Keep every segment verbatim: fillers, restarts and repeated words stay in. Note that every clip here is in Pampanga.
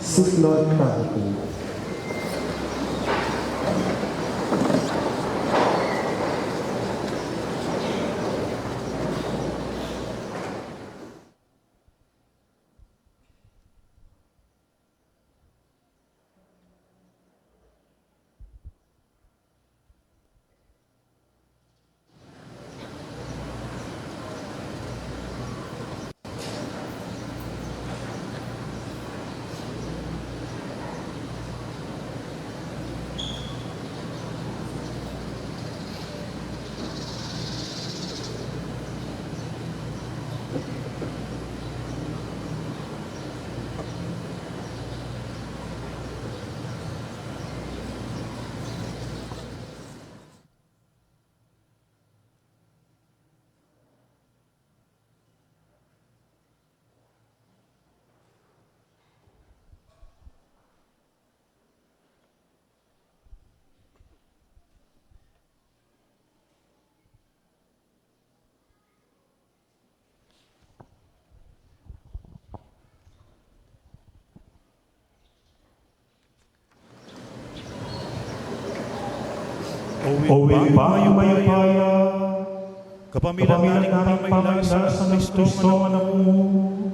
Seek, Lord, kami. O Ibpa ming mayupaya, kapamilatan ning pamaglasang Kristo, Anak mu,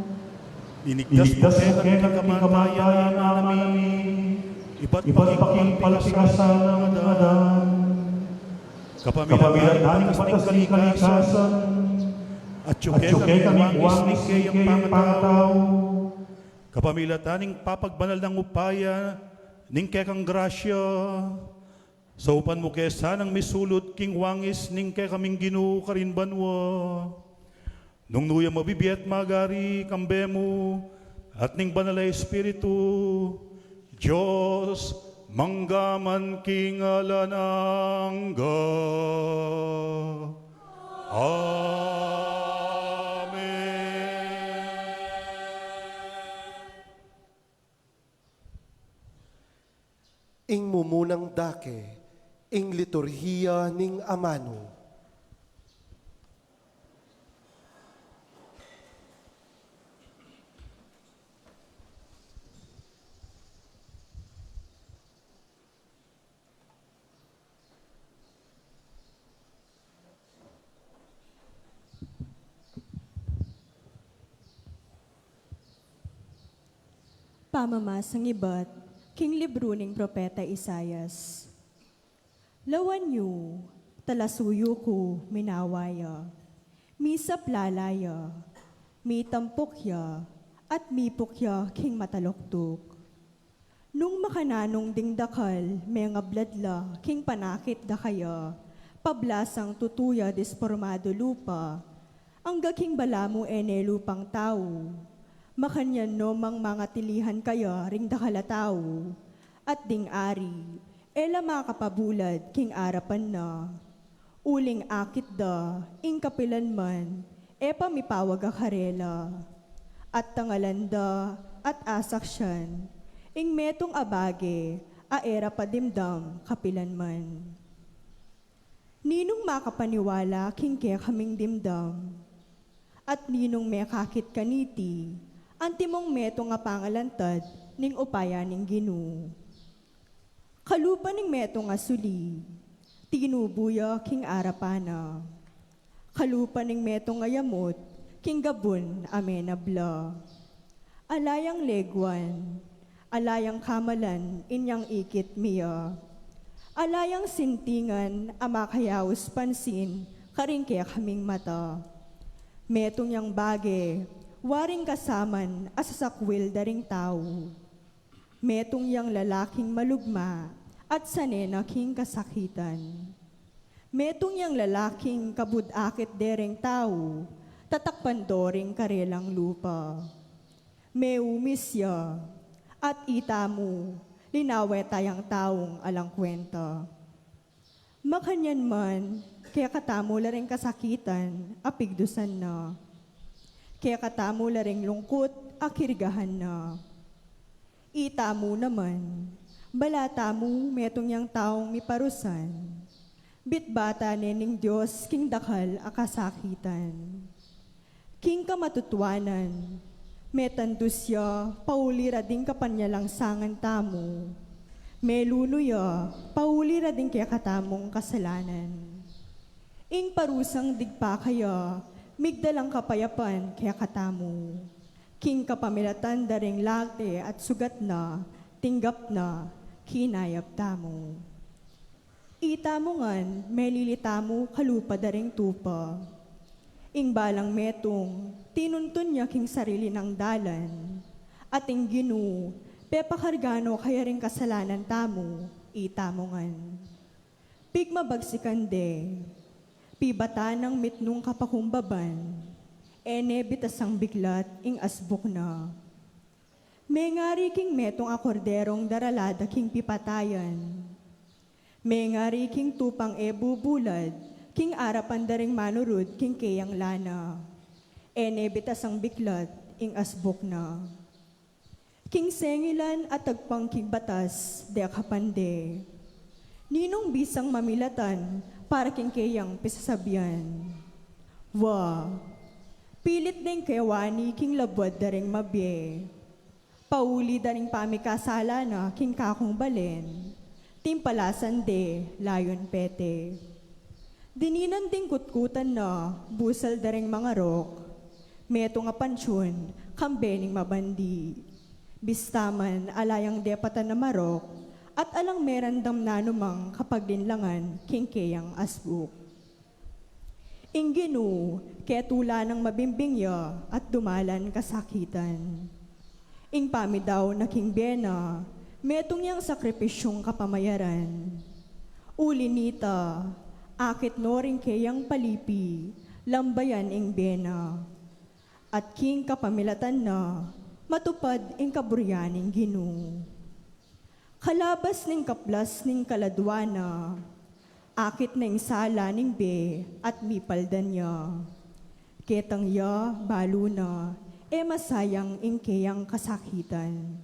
inigtas mu kami king kamatayan, ibat pa king pagpikasalang adan. Kapamilatan ning batas ning kalikasan, atyu kekami ing wangis ning keyang pangatau. Kapamilatan ning papagbanal nang upaya ning kekang grasya, saupan mu ke sanang misulud king wangis ning kekaming Ginu karin banua. Nung nu ya mabibie at magari, kambe mu, at ning Banal a Espiritu, Dios, mangga man king alang angga. Amen. Ing mumunang dake, ing liturhiya ning amanu. Pamamasang ibat king libru ning propeta Isaias. Lawan yu, talasuyu ku, minawa ya, misaplala ya, mitampuk ya, at mipuk ya king mataluktuk. Nung makananung ding dakal mengablad la king panakit da kaya, pablasang tutu ya dispormadu lupa, angga king balamu e ne lupang tau. Makanyan no mang mangatilihan kaya ring dakal a tau, at ding ari e la makapabulad king arapan na. Uling akit da, ing kapilan man e pa mipawag a karela, at tangalan da at asaksian ing metung a bage a e ra pa dimdam kapilan man. Ninung makapaniwala king kekaming dimdam? At ninung mekakit kaniti antimong metung a pangalantad ning upaya ning Ginu? Kalupa ning metung a suli, tinubu ya king arapan na. Kalupa ning metung a yamut, king gabun a menabla. Ala yang leguan, ala yang kamalan inyang ikit mi ya. Ala yang sintingan a makayaus pansin karing kekaming mata. Metung yang bage, waring kasaman a sasakwil da ring tau. Metung yang lalaking malugma at sane na king kasakitan. Metung yang lalaking kabud akit de ring tau, tatakpan do ring karelang lupa. Meumis ya, at itamu, linawe tayang taung alang kwenta. Makanyan man, kekatamu la ring kasakitan a pigdusan na. Kekatamu la ring lungkut a kirigahan na. Itamu naman, bala tamu metung yang taung miparusan. Bitbatan ne ning Dios king dakal a kasakitan. King kamatutuanan, Metandus ya pauli ra ding kapanyalangsangan tamu. Melulu ya pauli ra ding kekatamung kasalanan. Ing parusang digpa kaya, migdalang kapayapan kekatamu. King kapamilatan da ring late at sugat na, tinggap na, kinayap tamu. Itamu ngan, melili tamu kalupa da ring tupa. Ing balang metung, tinuntun ya king sarili nang dalan. At ing Ginu, pepakarga no kaya ring kasalanan tamu, itamu ngan. Pigmabagsikan de, pibatan nang mitmung kapakumbaban, e ne bitasang biklat ing asbuk na. Mengari king metung a korderong darala da king pipatayan. Mengari king tupang e bubulad, king arapan da ring manurud king keyang lana. E ne bitasang biklat ing asbuk na. King sengilan a tagpang king batas, dekapan de. Ninung bisang mamilatan para king keyang pisasabian? Wa, pilit deng kewani king labuad da ring mabie. Pauli da ring pamikasala na king kakung balen, timpalasan de layun pete. Dininan ding kutkutan na, busal da ring mangarok, metung a pansyun, kambe ning mabandi. Bista man, ala yang depatan a marok, at alang merandam nanumang kapaglinlangan king keyang asbuk. Ing Ginu, ketula nang mabimbing ya at dumalan kasakitan. Ing pamidaun na king bie na, metung yang sakripisyung kapamayaran. Uli nita, akit no ring keyang palipi, lambayan ing bie na. At king kapamilatan na, matupad ing kaburian ning Ginu. Kalabas ning kaplas ning kaladwa na, akit na ing sala ning bie at mipaldan ya. Ketang ya, balu na, e masayang ing keyang kasakitan.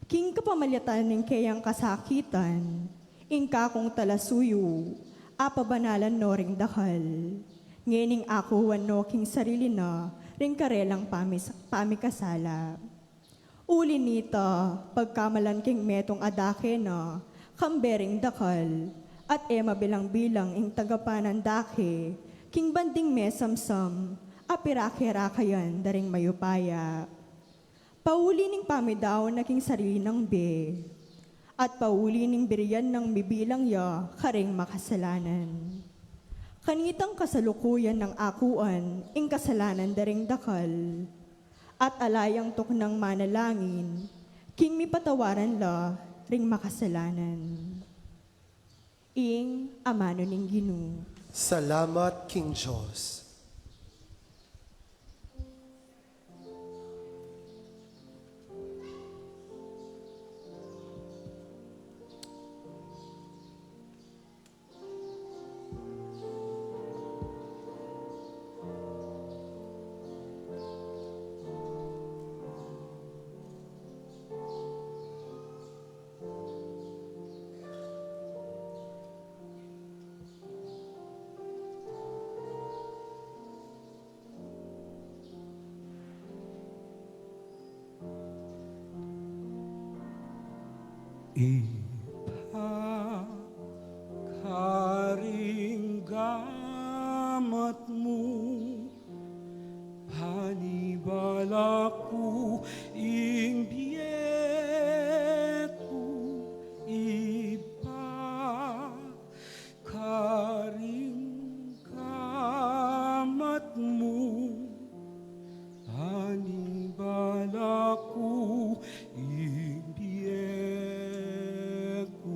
King kapamilatan ning keyang kasakitan, ing kakung talasuyu, apabanalan no ring dakal. Ngening akuan no king sarili na, ring karelang pamis-, pamikasala. Uli nita, pagkamalan king metung a dake na, kambe ring dakal, at e mabilang-bilang ing tagapanan dake, king banding mesamsam, a pirake-rakayan da ring mayupaya. Pauli ning pamidaun na king sarili nang bie, at pauli ning birian nang mibilang ya karing makasalanan. Kanitang kasalukuyan nang akuan ing kasalanan da ring dakal, at ala yang tuknang manalangin, king mipatawaran la ring makasalanan. Ing amanu ning Ginu. Salamat king Dios. Ibpa, karing gamat mu, panibala ku ing bie ku, Ibpa, karing gamat mu, panibala ku ing bie ku.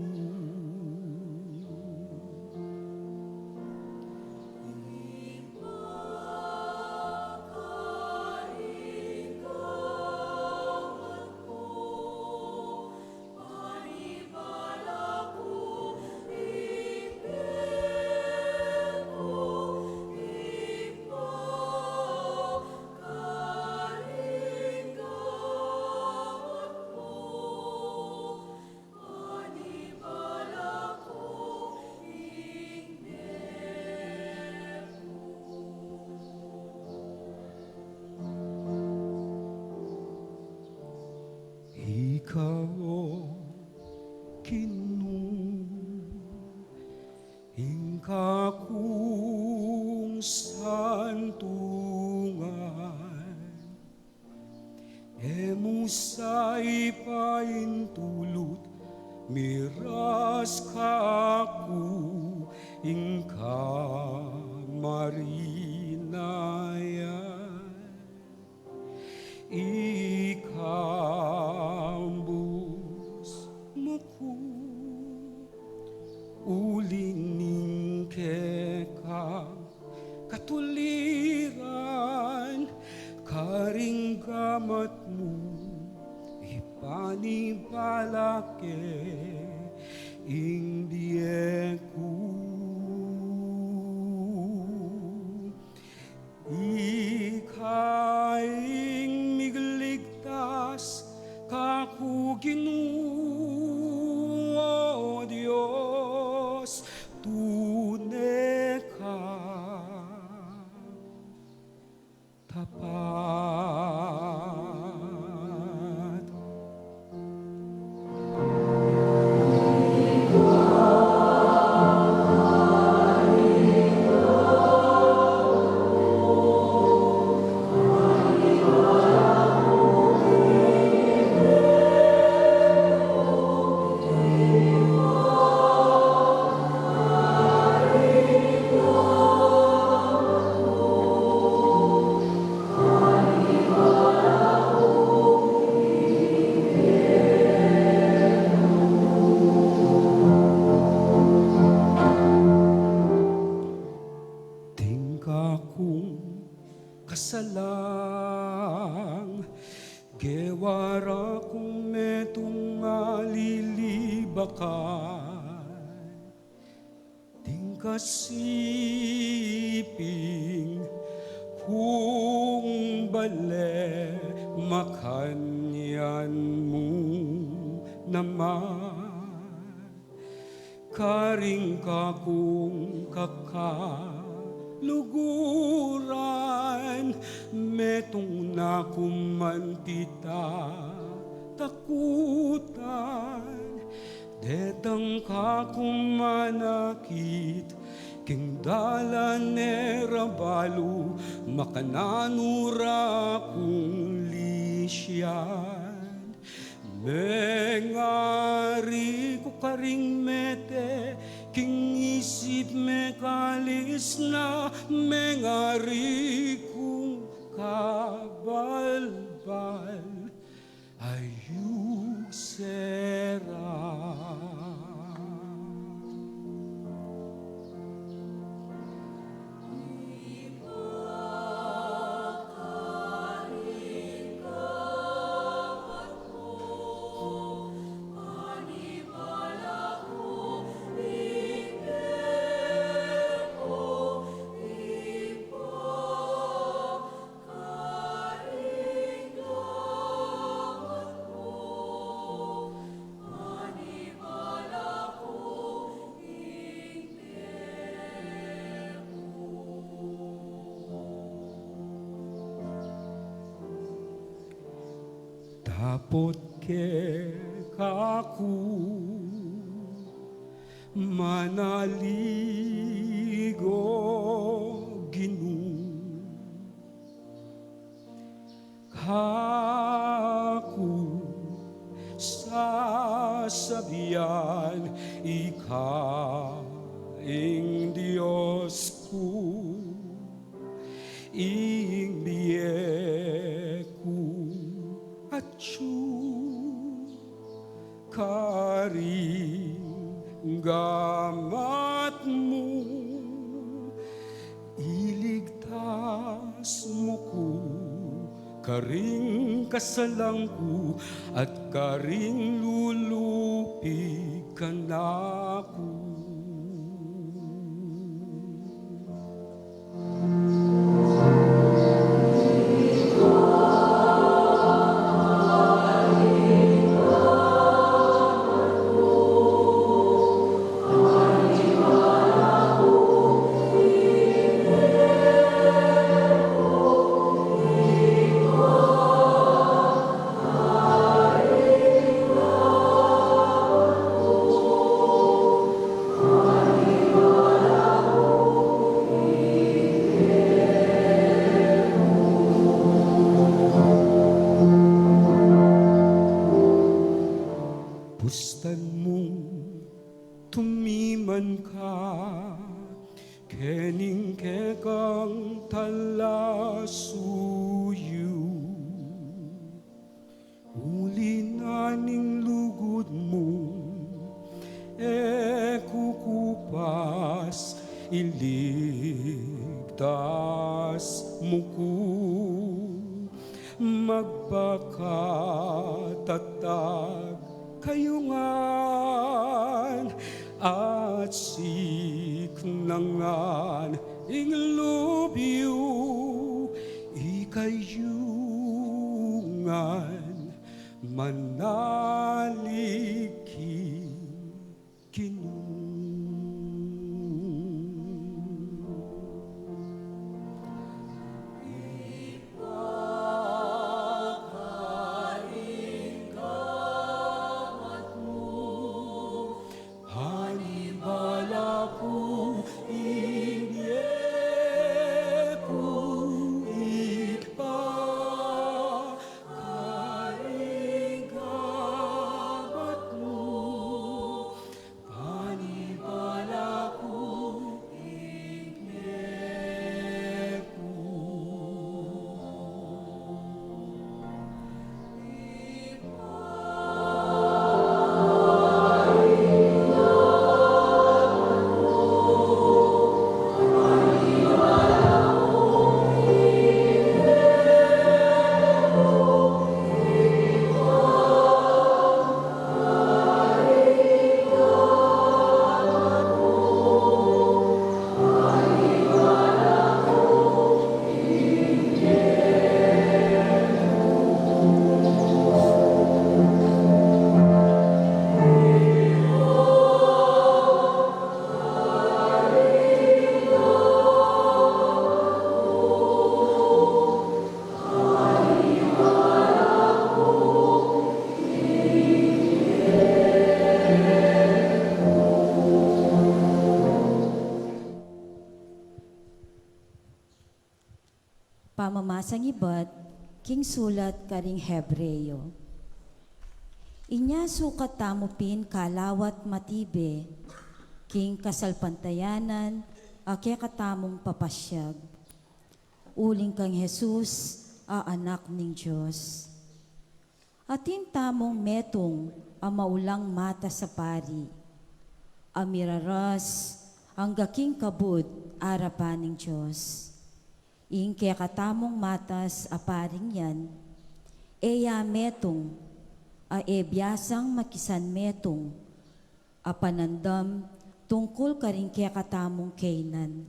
Iras kaku ing kamarinayan, ikambus mu ku uling ning kekang katuliran, karing gamat mu ipanibala ke ing bie ku. Ika ing migligtas kaku, Ginu, o Dios, tune ka tapat. Ding kakung kasalang, gewa ra kung metung a lilibakan. Ding kasiping kung bale, makanyan mu naman. Karing kakung kakaluguran, metung na ku man tita takutan. Detang kaku manakit king dalan, e ra balu makananu ra kung lisyan. Mengari ku karing mete king isip, mekalis na, mengari kung kabalbal, ayuse ra. Dapot keka ku manalig, o Ginu, kaku sasabian, ika ing Dios ku, ing bie ku atyu karing gamat mu. Iligtas mu ku karing kasalang ku at karing lulupig kanaku. tumiman ka kening kekang talasuyu. Uli na ning lugud mu, e kukupas, iligtas mu ku. Magbakatatag kayu ngan at siknangan ing lub yu, ikayu ngan manalig king Ginu. Panibala ku, ingge ku, Ibpa, karing gamat mu. Panibala ku, ingge ku. Pamamasang ibat king sulat karing Hebreo. Inya sukat tamu pin kalawat matibe king kasalpantayanan a kekatamung papasyag. Uling kang Jesus a Anak ning Dios. Atin tamung metung a maulang matas a pari, a miraras angga king kabud arapan ning Dios. Ing kekatamung matas a paring yan, e ya metung, a e biasang makisanmetung a panandam tungkul karing kekatamung kaynan.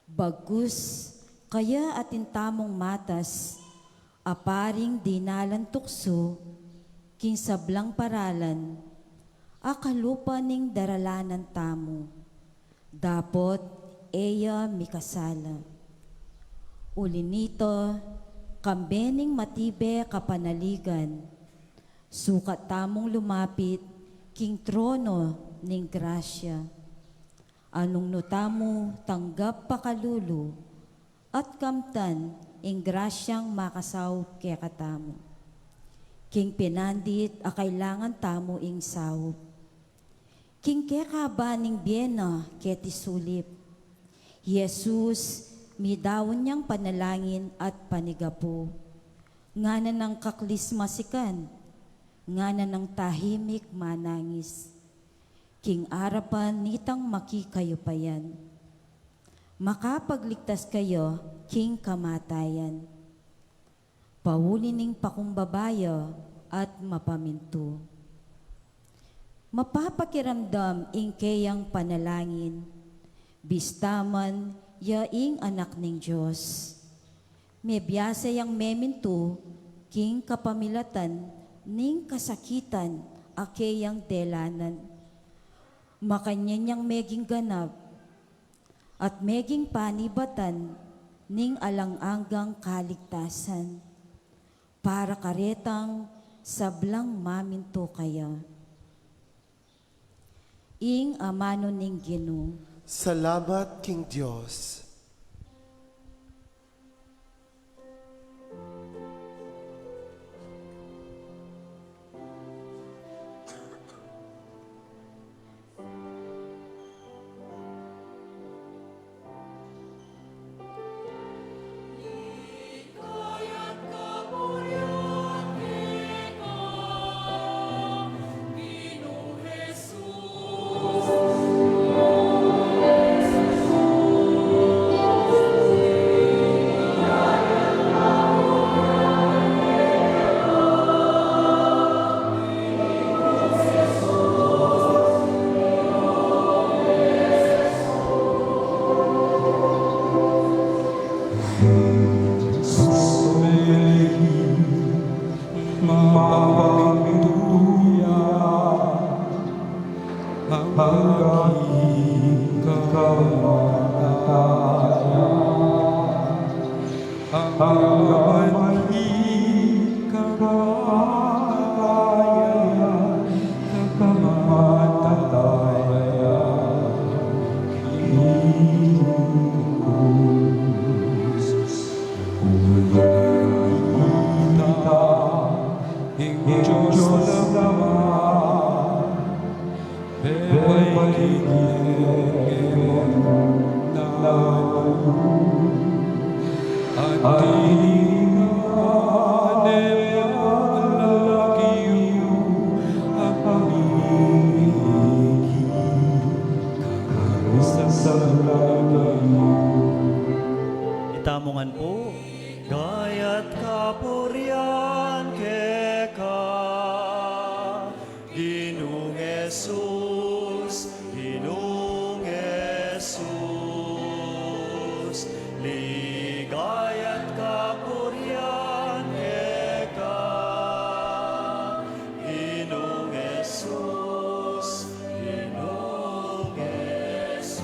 Bagkus, kaya atin tamung matas a paring dinalan tuksu king sablang paralan a kalupa ning daralanan tamu, dapot e ya mikasala. Uli nita, kambe ning matibe kapanaligan, sukat tamung lumapit king trono ning grasya, a nung nu tamu tanggap pakalulu at kamtan ing grasyang makasaup kekatamu king pinandit a kailangan tamu ing saup. King kekaba ning bie na keti sulip, i Jesus, midaun yang panalangin at panigapu, ngana nang kaklis masikan, ngana nang tahimik manangis. King arapan nitang makikayupayan, makapagligtas kaya king kamatayan. Pauli ning pakumbaba ya at mapamintu. Mapapakiramdam ing keyang panalangin, bista man ya ing Anak ning Dios. Mebiasa yang memintu king kapamilatan ning kasakitan a keyang delanan. Makanyan yang meging ganap at meging panibatan ning alang anggang kaligtasan para karetang sablang mamintu kaya. Ing amanu ning Ginu. Salamat king Dios. Hanggang kamatayan, hanggang kamatayan, kamatayan, Diyos, ing Diyos na naman. Itamu ngan pu. Gaya't kapurian keka, Ginung Jesus, Ginung Jesus, ligaya't kapurian keka, Ginung Jesus, Ginung Jesus.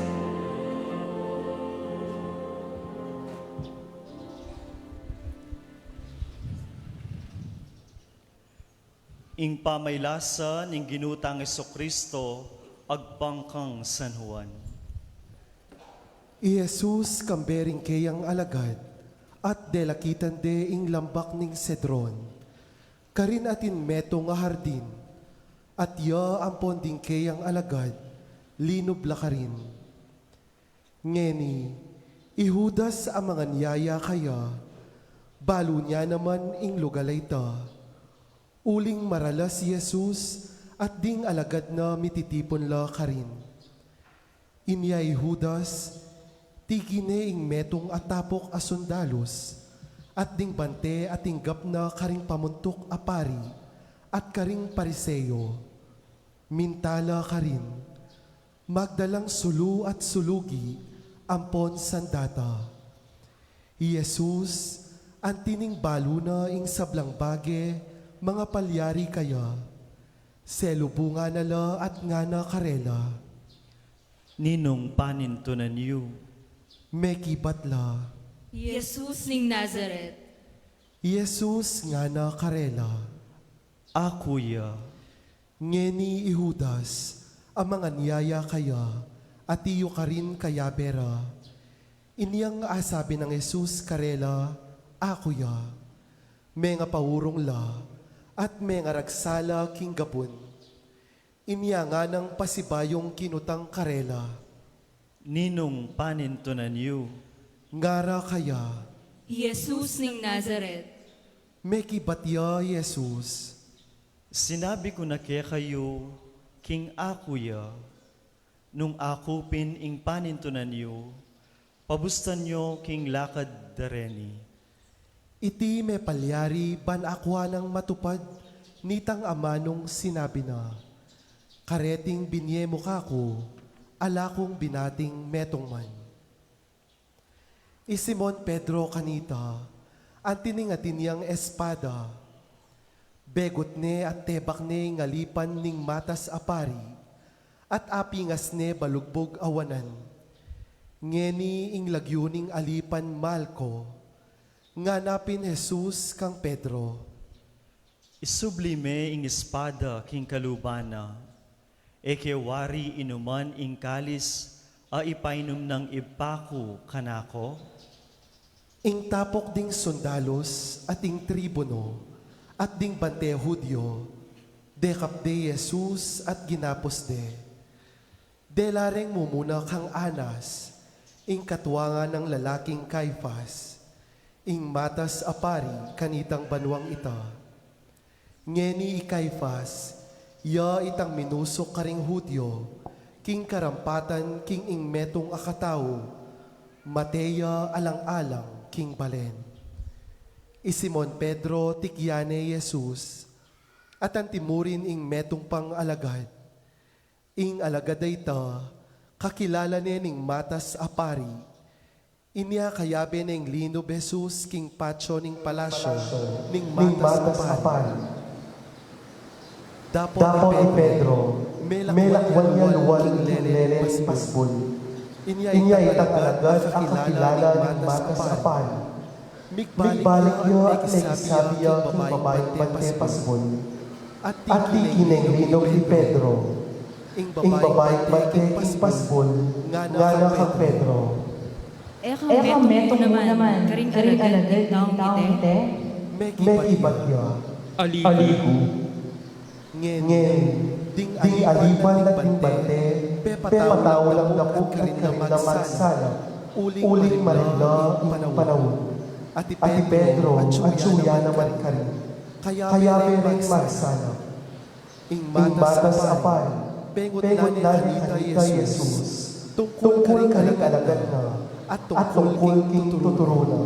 Ing pamailasan ning Ginu tang Jesucristo agpang kang San Juan. I Jesus kambe ring keyang alagad, at delakitan de ing lambak ning Cedron. Karin atin metung a hardin, at ya ampon ding keyang alagad, linub la karin. Ngeni, i Judas a manganyaya kaya, balu na naman ing lugal a ita. Uling maralas i Jesus at ding alagad na mititipun la karin. Inya i Judas, tigi ne ing metung a tapok a sundalus, at ding bante a tinggap na karing pamuntuk a pari at karing Pariseo. Minta la karin, magdalang sulu at sulugi ampon sandata. I Jesus, anti ning balu na ing sablang bage mangapalyari kaya, selubungan na la at ngana karela, "Ninung panintunan yu?" Mekibat la, "Jesus ning Nazaret." I Jesus ngana karela, "Aku ya." Ngeni i Judas a manganyaya kaya, ati yu karin kayabe ra. Inyang asabi nang Jesus karela, "Aku ya." Mengapaurung la at mengaragsa la king gabun. Inya nganang pasibayung kinutang karela, "Ninung panintunan yu?" Ngara kaya, "Jesus ning Nazaret." Mekibat ya i Jesus, "Sinabi ku na kekayu king aku ya. Nung aku pin ing panintunan yu, pabustan yu king lakad da reni." Iti mepalyari ban akua nang matupad nitang amanung sinabi na, "Kareting binye mu kaku, ala kung binating metung man." I Simon Pedro kanita, anti ning atin yang espada. Begut ne at tebak ne ing alipan ning matas a pari, at apingas ne balugbug a wanan. Ngeni ing lagyu ning alipan Malco. Ngana pin Jesus kang Pedro, "Isubli me ing espada king kaluban na. E ke wari inuman ing kalis a ipainum nang Ibpa ku kanako?" Ing tapok ding sundalus at ing tribuno at ding bante Judio, dekap de i Jesus at ginapus de. Dela reng mumuna kang Anas, ing katuangan nang lalaking Caifas, ing matas a pari kanitang banuang ita. Ngeni i Caifas, ya itang minusuk karing Judio king karampatan king ing metung a katau, mate ya alang-alang king balen. I Simon Pedro tikyan ne i Jesus, at antimurin ing metung pang alagad. Ing alagad a ita, kakilala ne ning matas a pari. Inya kayabe neng linub Jesus king patio ning palasyo ning matas a pari. Dapot i Pedro, Melakwan ya luwal king lele ning pasbul. Inya itang alagad a kakilala ning matas a pari. Migbalik ya, mekisabi ya king babaing bante pasbul. At dili linub i Pedro. Ing babaing bante king pasbul ngana kang Pedro, E kang metung mu naman karing alagad ning taung iti? Mekibat ya, Ali ku. Ngeni, ding alipan na ding bante, pepatau lang dapuk at karin na magsalap, uling marila ing panaun. At i Pedro, atyu ya naman karin, kaya mereng magsalap. Ing matas a pari, pengut na ne kanita i Jesus tungkul karing alagad na at tungkul king tuturu na.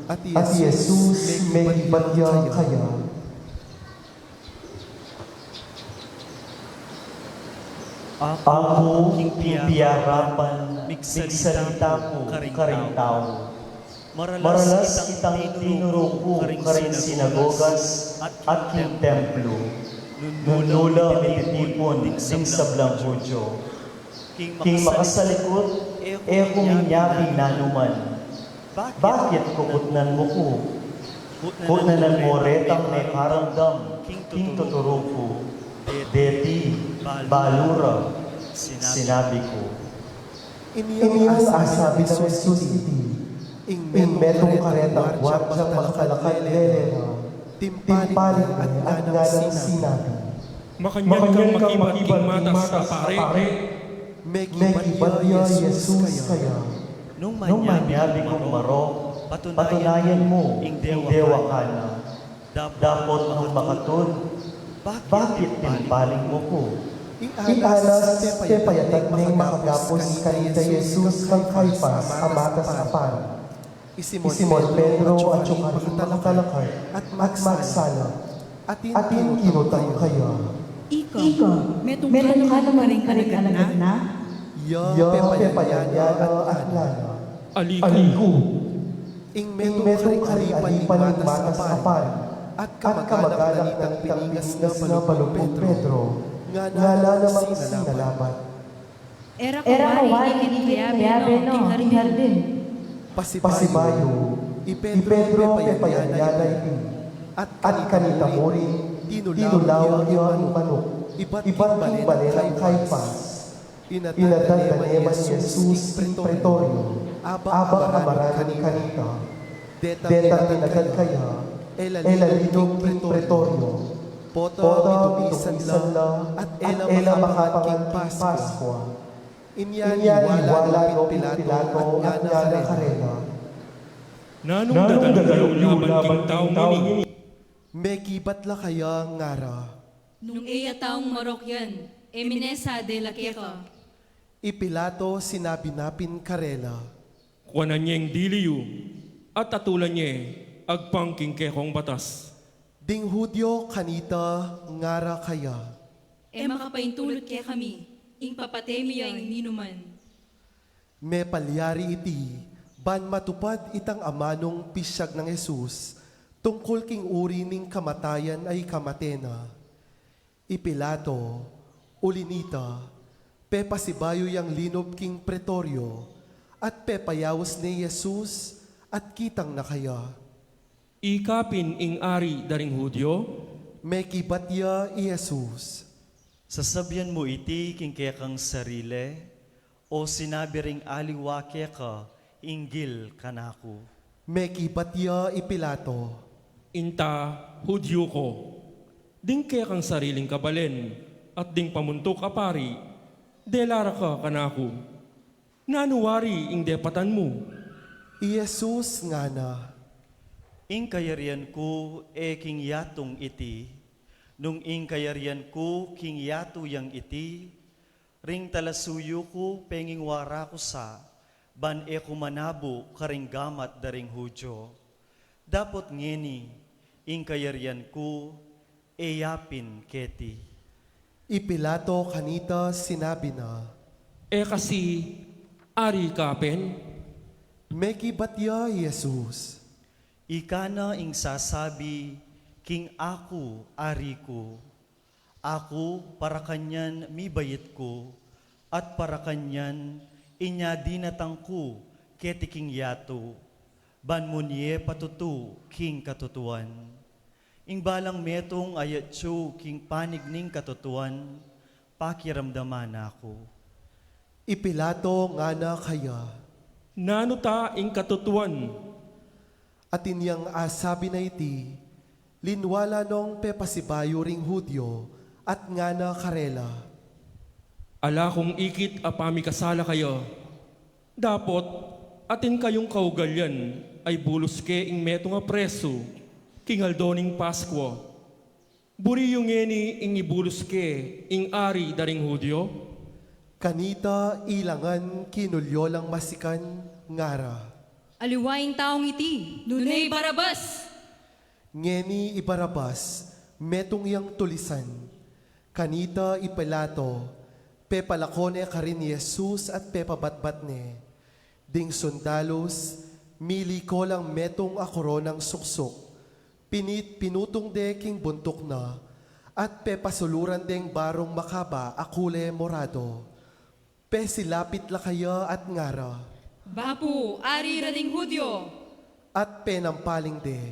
At i Jesus mekibat ya kaya, Aku king piyarapan migsalita ku karing tau. Maralas kitang tinuru ku karing sinagogas at king templo, nung nu la mititipun ding sablang Judio. King makasalikut, e ku minyabi nanuman. Bakit kukutnan mu ku? Kutnanan mu retang mekaramdam king tuturu ku. Deti, balu ra, sinabi ku. Inyang asabi nang Jesus iti, ing metung karetang guardyang makatalakad lele na, timpali ne at nganang sinabi, Makanyan kang makibat king matas a pari. Mekibat ya i Jesus kaya, Nung manyabi kung marok, patunayan mu ing dewa ka na. Dapot nung makatud, bakit timpali mu ku? Ing alas pepayatad neng makagapus kanita i Jesus kang Caifas a matas a pari. I Simon Pedro atyu karing makatalakad at magsalap. Atin kinutang kaya, Ika, metung ka naman karing alagad na? Ya pepayan ya na at ngana, Ali ku. Ing metung karing alipan ning matas a pari at kamag-anak na nitang piningas na balung Pedro, ngana namang sinalabat. Era kawari ikit kayabe no king hardin. Pasibayu, i Pedro pepayan ya na iti, at kanita murin tinulaw ya ing manuk ibat king bale nang Caifas. Inatdan da ne man i Jesus king pretorio, abak a marani kanita. Detang inatdan kaya, e la linub king pretorio. Pota mitungisan la at e la makapangan king Paskua. Inya niwala no king Pilato at ngana karela, Nanung dadaun yu laban king taung ini? Mekibat la kaya ngara, Nung e ya taung marok yan, e mine sa dela keka. I Pilato sinabi na pin karela, Kuanan ye ing dili yu at atulan ye agpang king kekong batas. Ding Judio kanita ngara kaya, E makapaintulut kekami ing papate mi ya ing ninuman. Mepalyari iti ban matupad itang amanung pisyag nang Jesus tungkul king uri ning kamatayan a ikamate na. I Pilato, uli nita, pepasibayu yang linub king pretorio at pepayaus ne i Jesus at kitang na kaya. Ika pin ing ari da ring Judio? Mekibat ya i Jesus, Sasabian mu iti king kekang sarili, o sinabi ring aliwa keka hinggil kanaku? Mekibat ya i Pilato, Inta Judio ku, ding kekang sariling kabalen at ding pamuntuk a pari, dela ra ka kanaku. Nanu wari ing depatan mu? I Jesus ngana, Ing kayarian ku e king yatung iti. Nung ing kayarian ku king yatu yang iti, ring talasuyu ku pengingwara ku sa, ban e ku manabu karing gamat da ring Judio. Dapot ngeni, ing kayarian ku e ya pin keti. I Pilato kanita sinabi na, E kasi ari ka pin? Mekibat ya i Jesus, Ika na ing sasabi king aku ari ku. Aku para kanyan mibait ku, at para kanyan inya dinatang ku keti king yatu, ban mu ne patutu king katutuan. Ing balang metung a yatsu king panig ning katutuan, pakiramdaman na ku. I Pilato ngana kaya, "Nanu ta ing katutuan?" Atin yang asabi na iti, linwal la nong pepasibayu ring Judio, at ngana karela, "Ala kung ikit a pamikasala kaya. Dapot, atin kayung kaugalian a ibulus ke ing metung a presu king aldo ning Paskua. Buri yu ngeni ing ibulus ke ing ari da ring Judio?" Kanita ilangan kinulyo lang masikan, ngara, "Aliwa ing taung iti, nune i Barabas!" Ngeni i Barabas, metung yang tulisan. Kanita i Pilato, pepalako ne karin i Jesus at pepabatbat ne. Ding sundalus, miliko lang metung a koronang suksuk. Pinit-, pinutung de king buntuk na, at pepasuluran deng barung makaba a kule morado. Pesilapit la kaya at ngara, "Bapu, ari ra ning Judio!" At penampaling de.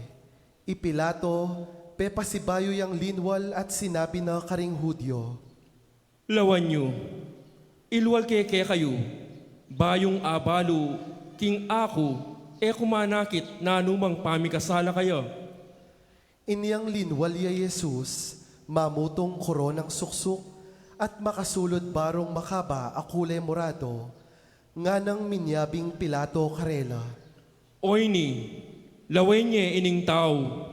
I Pilato, pepasibayu yang linwal at sinabi na karing Judio, "Lawan yu, ilwal ke kekayu, bayung abalu king aku e ku manakit nanumang pamikasala kaya." Inyang linwal ya i Jesus, mamutung koronang suksuk, at makasulud barung makaba a kule morado, nganang minyabing Pilato karela, "Oyni, lawen ye ining tau!"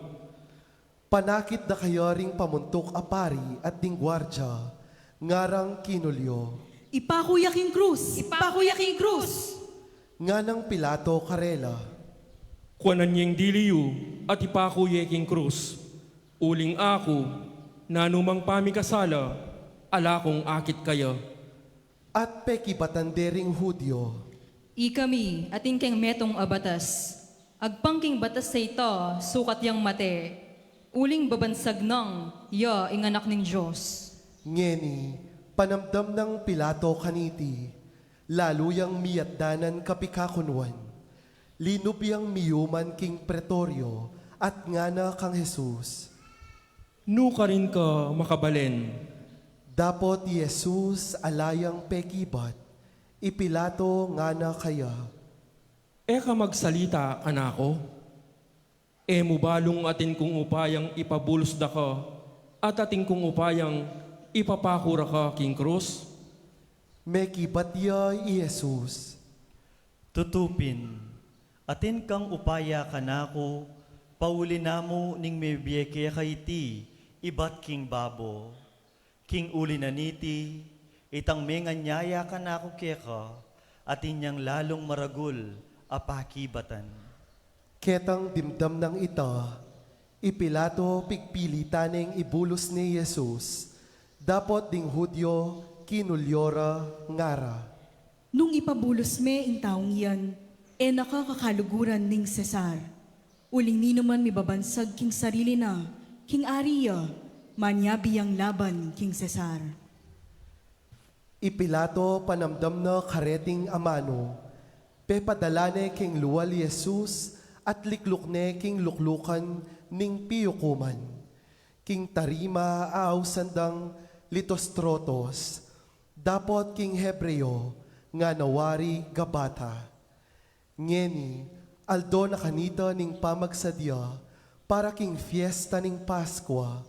Panakit da kaya ring pamuntuk a pari at ding guardia, ngarang kinulyo, "Ipaku ya king krus! Ipaku ya king krus!" Nganang Pilato karela, "Kuanan yeng dili yu at ipaku ye king krus. Uling aku, nanumang pamikasala, ala kung akit kaya." At pekibatan de ring Judio, "Ikami, atin keng metung a batas. Agpang king batas a ita, sukat yang mate. Uling babansag nang ya ing Anak ning Dios." Ngeni, panamdam nang Pilato kaniti, lalu yang miyatdanan kapikakunuan. Linub yang miyuman king pretorio, at ngana kang Jesus, "Nu karin ka makabalen?" Dapot i Jesus ala yang pekibat, i Pilato ngana kaya, "E ka magsalita kanaku? E mu balung atin kung upayang ipabulus da ka, at atin kung upayang ipapaku ra ka king krus?" Mekibat ya i Jesus, "Tutu pin, atin kang upaya kanaku, pauli na mu ning mebie keka iti ibat king babo. King uli na niti, itang menganyaya kanaku keka, atin yang lalung maragul a pakibatan." Ketang dimdam nang ita, i Pilato pigpilitan neng ibulus ne i Jesus. Dapot ding Judio kinulyo ra, ngara, "Nung ipabulus me ing taung iyan, e na ka kakaluguran ning Cesar. Uling ninuman mibabansag king sarili na, king ari ya, manyabi yang laban king Cesar." I Pilato panamdam na kareting amanu, pepadala ne king lual i Jesus at likluk ne king luklukan ning piukuman. King tarima ausan dang Lithostrotos, dapot king Hebreo, ngana wari Gabata. Ngeni, aldo na kanita ning pamagsadya para king fiesta ning Paskua.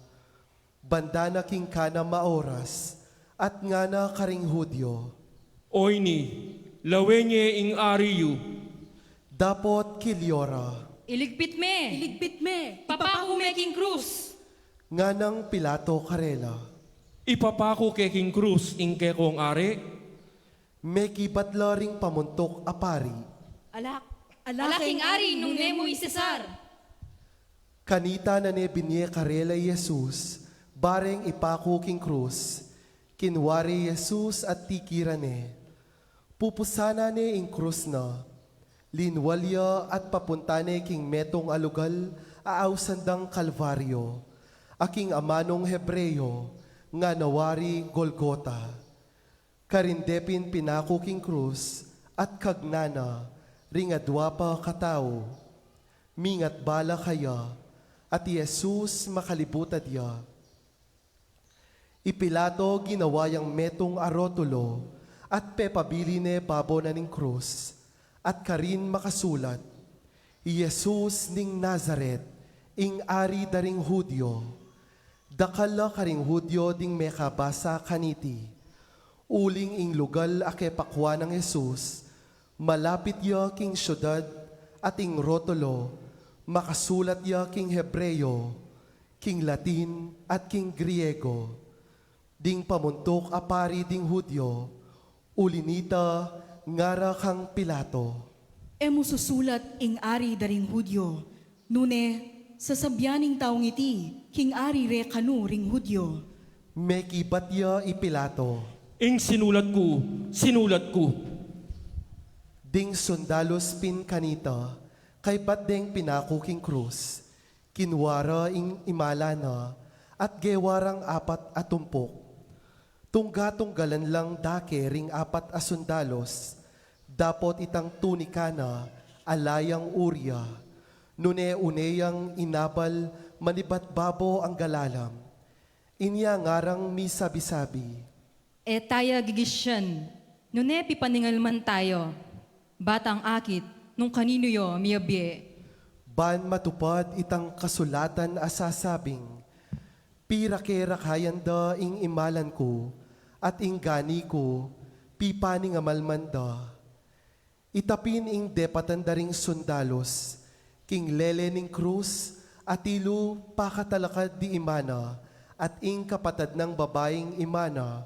Banda na king kanam a oras, at ngana karing Judio, "Oyni, lawen ye ing ari yu." Dapot kilyo ra, "Iligpit me! Iligpit me! Ipapaku me king krus!" Nganang Pilato karela, "Ipapaku ke king krus ing kekong ari?" Mekibat la ring pamuntuk a pari, "Ala, ala king ari nung ne mu i Cesar." Kanita na ne binie karela i Jesus, bareng ipaku king krus. Kinua re i Jesus at tikiran ne. Pupusanan ne ing krus na. Linwal ya at papunta ne king metung a lugal a ausan dang Kalvario, a king amanung Hebreo, Ngana wari Golgota. Karin de pin pinaku king krus, at kagnana ring adua pa katau. Mingat bala kaya, at i Jesus makalibutad ya. I Pilato ginawa yang metung a rotulo, at pepabili ne babo na ning krus, at karin makasulat, "Jesus ning Nazaret, ing Ari da ring Judio." Dakal la karing Judio ding mekabasa kaniti, uling ing lugal a kepakwan nang Jesus, malapit ya king siudad, at ing rotulo, makasulat ya king Hebreo, king Latin, at king Griego. Ding pamuntuk a pari ding Judio, uli nita ngara kang Pilato, "E mu susulat ing Ari da ring Judio, nune sasabian ning taung iti king Ari re kanu ring Judio." Mekibat ya i Pilato, "Ing sinulat ku, sinulat ku." Ding sundalus pin kanita, kaybat deng pinaku king krus, kinua ra ing imala na, at gewa rang apat a tumpuk. Tungga-tunggalan lang dake ring apat a sundalus, dapot itang tunika na ala yang uria, nune une yang inabal manibat babo angga lalam. Inya ngarang misabi-sabi, "E taya gigisian, nune pipaningal man taya, batang akit, nung kaninu ya miyabie." Ban matupad itang kasulatan a sasabing, "Pirake-rakayan da ing imalan ku, at ing gani ku, pipaningamal man da." Ita pin ing depatan da ring sundalus, king lele ning krus, atilu pakatalakad di imana, at ing kapatad nang babaing imana,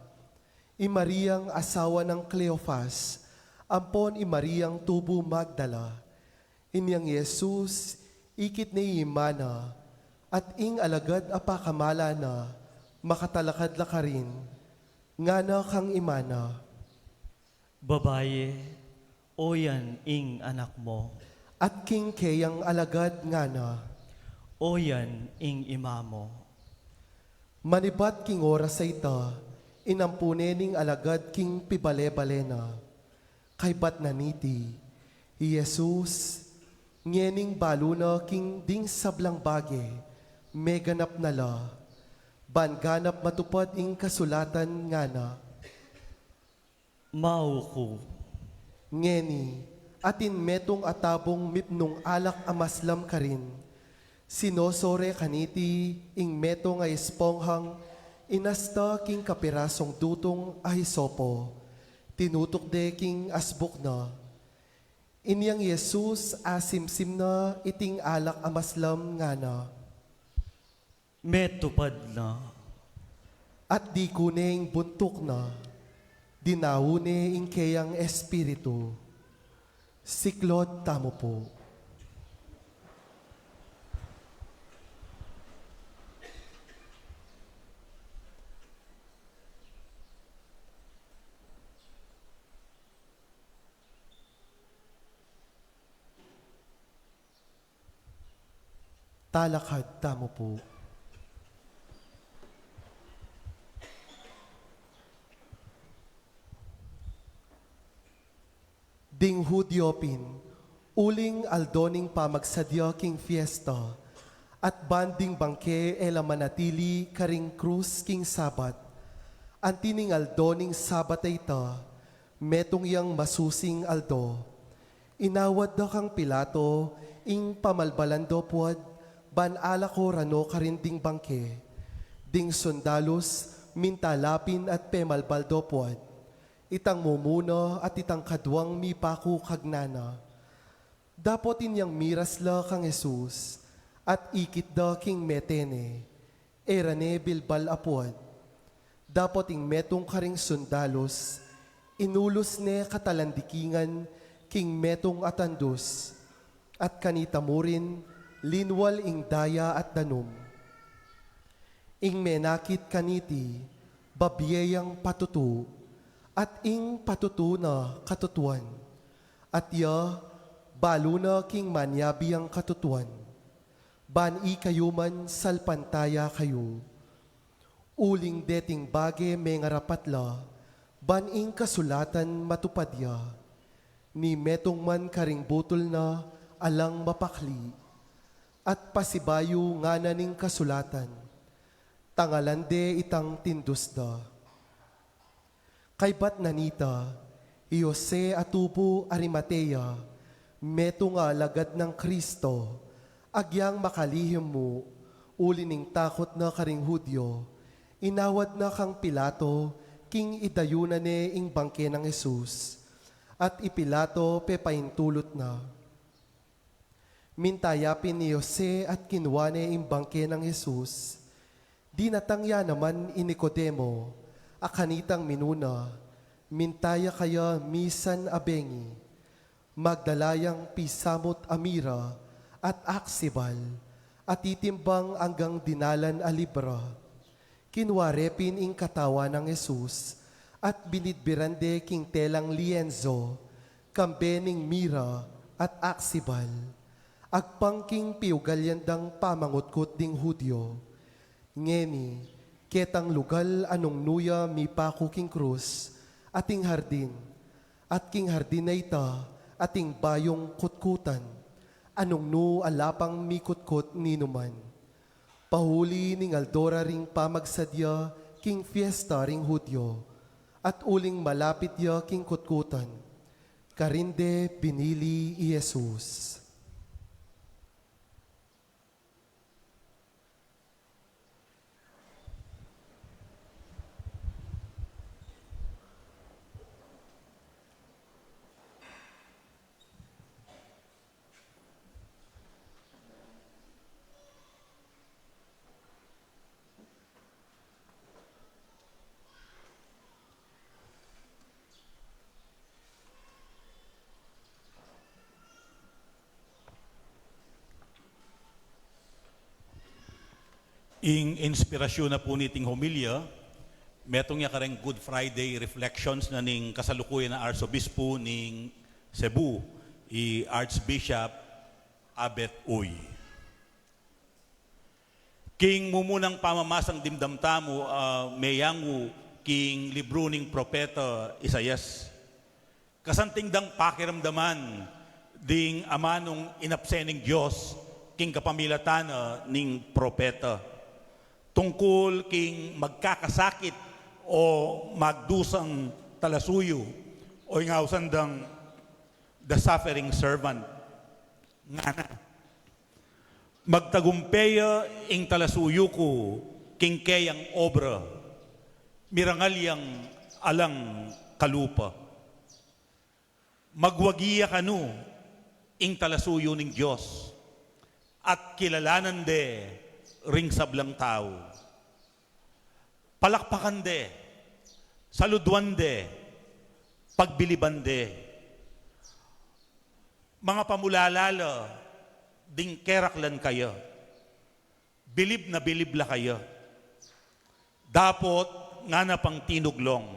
i Mariang asawa nang Cleofas, ampon i Mariang tubu Magdala. Inyang Jesus, ikit ne i imana, at ing alagad a pakamala na, makatalakad la karin, ngana kang imana, "Babaye, oyan ing anak mu." At king keyang alagad ngana, "Oyan ing ima mu." Manibat king oras a ita, inampu ne ning alagad king pibale-bale na. Kaybat na niti, i Jesus, ngening balu na king ding sablang bage, meganap na la, ban ganap matupad ing kasulatan ngana, "Mauku." Ngeni, atin metung a tabung mipnung alak a maslam karin. Sinoso re kaniti ing metung a esponghang inasta king kapirasung dutung a hisopo. Tinutuk de king asbuk na. Inyang Jesus asimsim na iting alak a maslam ngana, "Metupad na." At diku ne ing buntuk na, dinau ne ing keyang espiritu. Siklaud tamu pu. Talakad tamu pu. Ding Judio pin, uling aldo ning pamagsadya king fiesta, at ban ding bangke e la manatili karing krus king Sabat. Anti ning aldo ning Sabat a ita, metung yang masusing aldo. Inawad da kang Pilato ing pamalbalan do puad, ban alako rano karin ding bangke. Ding sundalus minta la pin at pemalbal do puad. Itang mumuna at itang kaduang mipaku kagnana. Dapot inyang miras la kang Jesus, at ikit da king mete ne, e ra ne bilbal a puad. Dapot ing metung karing sundalus, inulus ne katalandikingan king metung a tandus, at kanita murin linwal ing daya at danum. Ing menakit kaniti, babie yang patutu, at ing patutu na katutuan. At ya, balu na king manyabi yang katutuan. Ban ikayu man salpantaya kayu. Uling deting bage mengarapat la, ban ing kasulatan matupad ya, ni metung man karing butul na alang mapakli, at pasibayu ngana ning kasulatan, tangalan de itang tindus da. Kaybat na nita, i Jose a tubu Arimatea, metung a alagad nang Kristo, agyang makalihim mu, uli ning takut na karing Judio, inawad na kang Pilato, king idayunan ne ing bangke nang Jesus, at i Pilato pepaintulut na. Minta ya pin i Jose at kinua ne ing bangke nang Jesus. Dinatang ya naman i Nicodemo, a kanitang minuna, minta ya kaya misan a bengi. Magdala yang pisamut a mira at aksibal, a titimbang anggang dinalan a libra. Kinua re pin ing katawan nang Jesus, at binidbiran de king telang lienzo, kambe ning mira at aksibal, agpang king piugalyan dang pamangutkut ding Judio. Ngeni, ketang lugal a nung nu ya mipaku king krus, ating hardin, at king hardin a ita, ating bayung kutkutan, a nung nu ala pang mikutkut ninuman. Pauli ning aldo ra ring pamagsadya king fiesta ring Judio, at uling malapit ya king kutkutan, karin de binili i Jesus. Ing inspirasyon na pu niting homilya, metung ya kareng Good Friday reflections na ning kasalukuyan a Arsobispo ning Cebu, i Archbishop Abet Uy. King mumunang pamamasang dimdam tamu, ah, meyangu king libru ning propeta Isaias. Kasanting dang pakiramdaman ding amanung inapse ning Dios king kapamilatan na ning propeta. Tungkul king magkakasakit o magdusang talasuyu, o ing ausan dang the suffering servant. Ngana, magtagumpe ya ing talasuyu ku king keyang obra, mirangal yang alang kalupa. Magwagi ya kanu ing talasuyu ning Dios, at kilalanan de ring sablang tau. Palakpakan de, saluduan de, pagbiliban de. Manga pamulala la ding keraklan kaya. Bilib na bilib la kaya. Dapot ngana pang tinuglong,